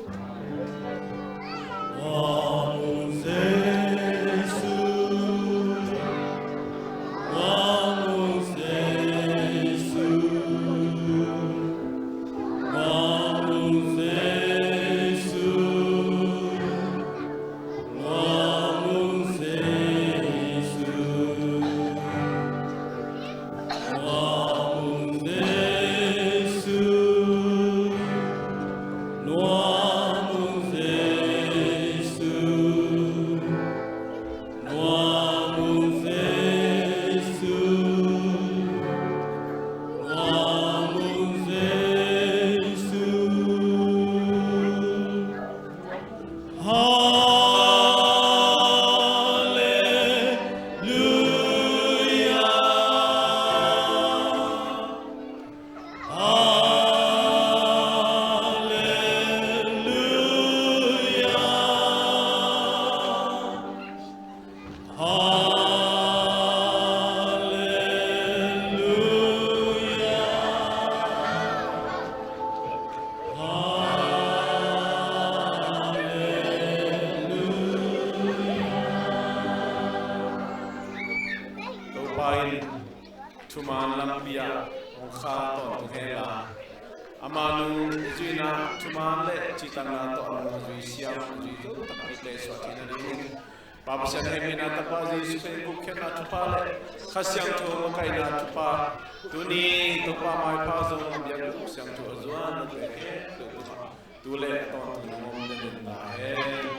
Topa in thuman lampi ah hong khak tawntung hen la, ama nung zuihna thuman le cihtakna tawh a nung a zui siam a zui zo takpi tei suah theihna dingin Pa Pasian hehpihna, Tapa Jesu Khrih gupkhiatna thupha le Kha Siangtho makaihna thupha, tuni Topa maipha zong a biak guk siangtho a zuan a pek he tu le a tawntung nung om den ta hen.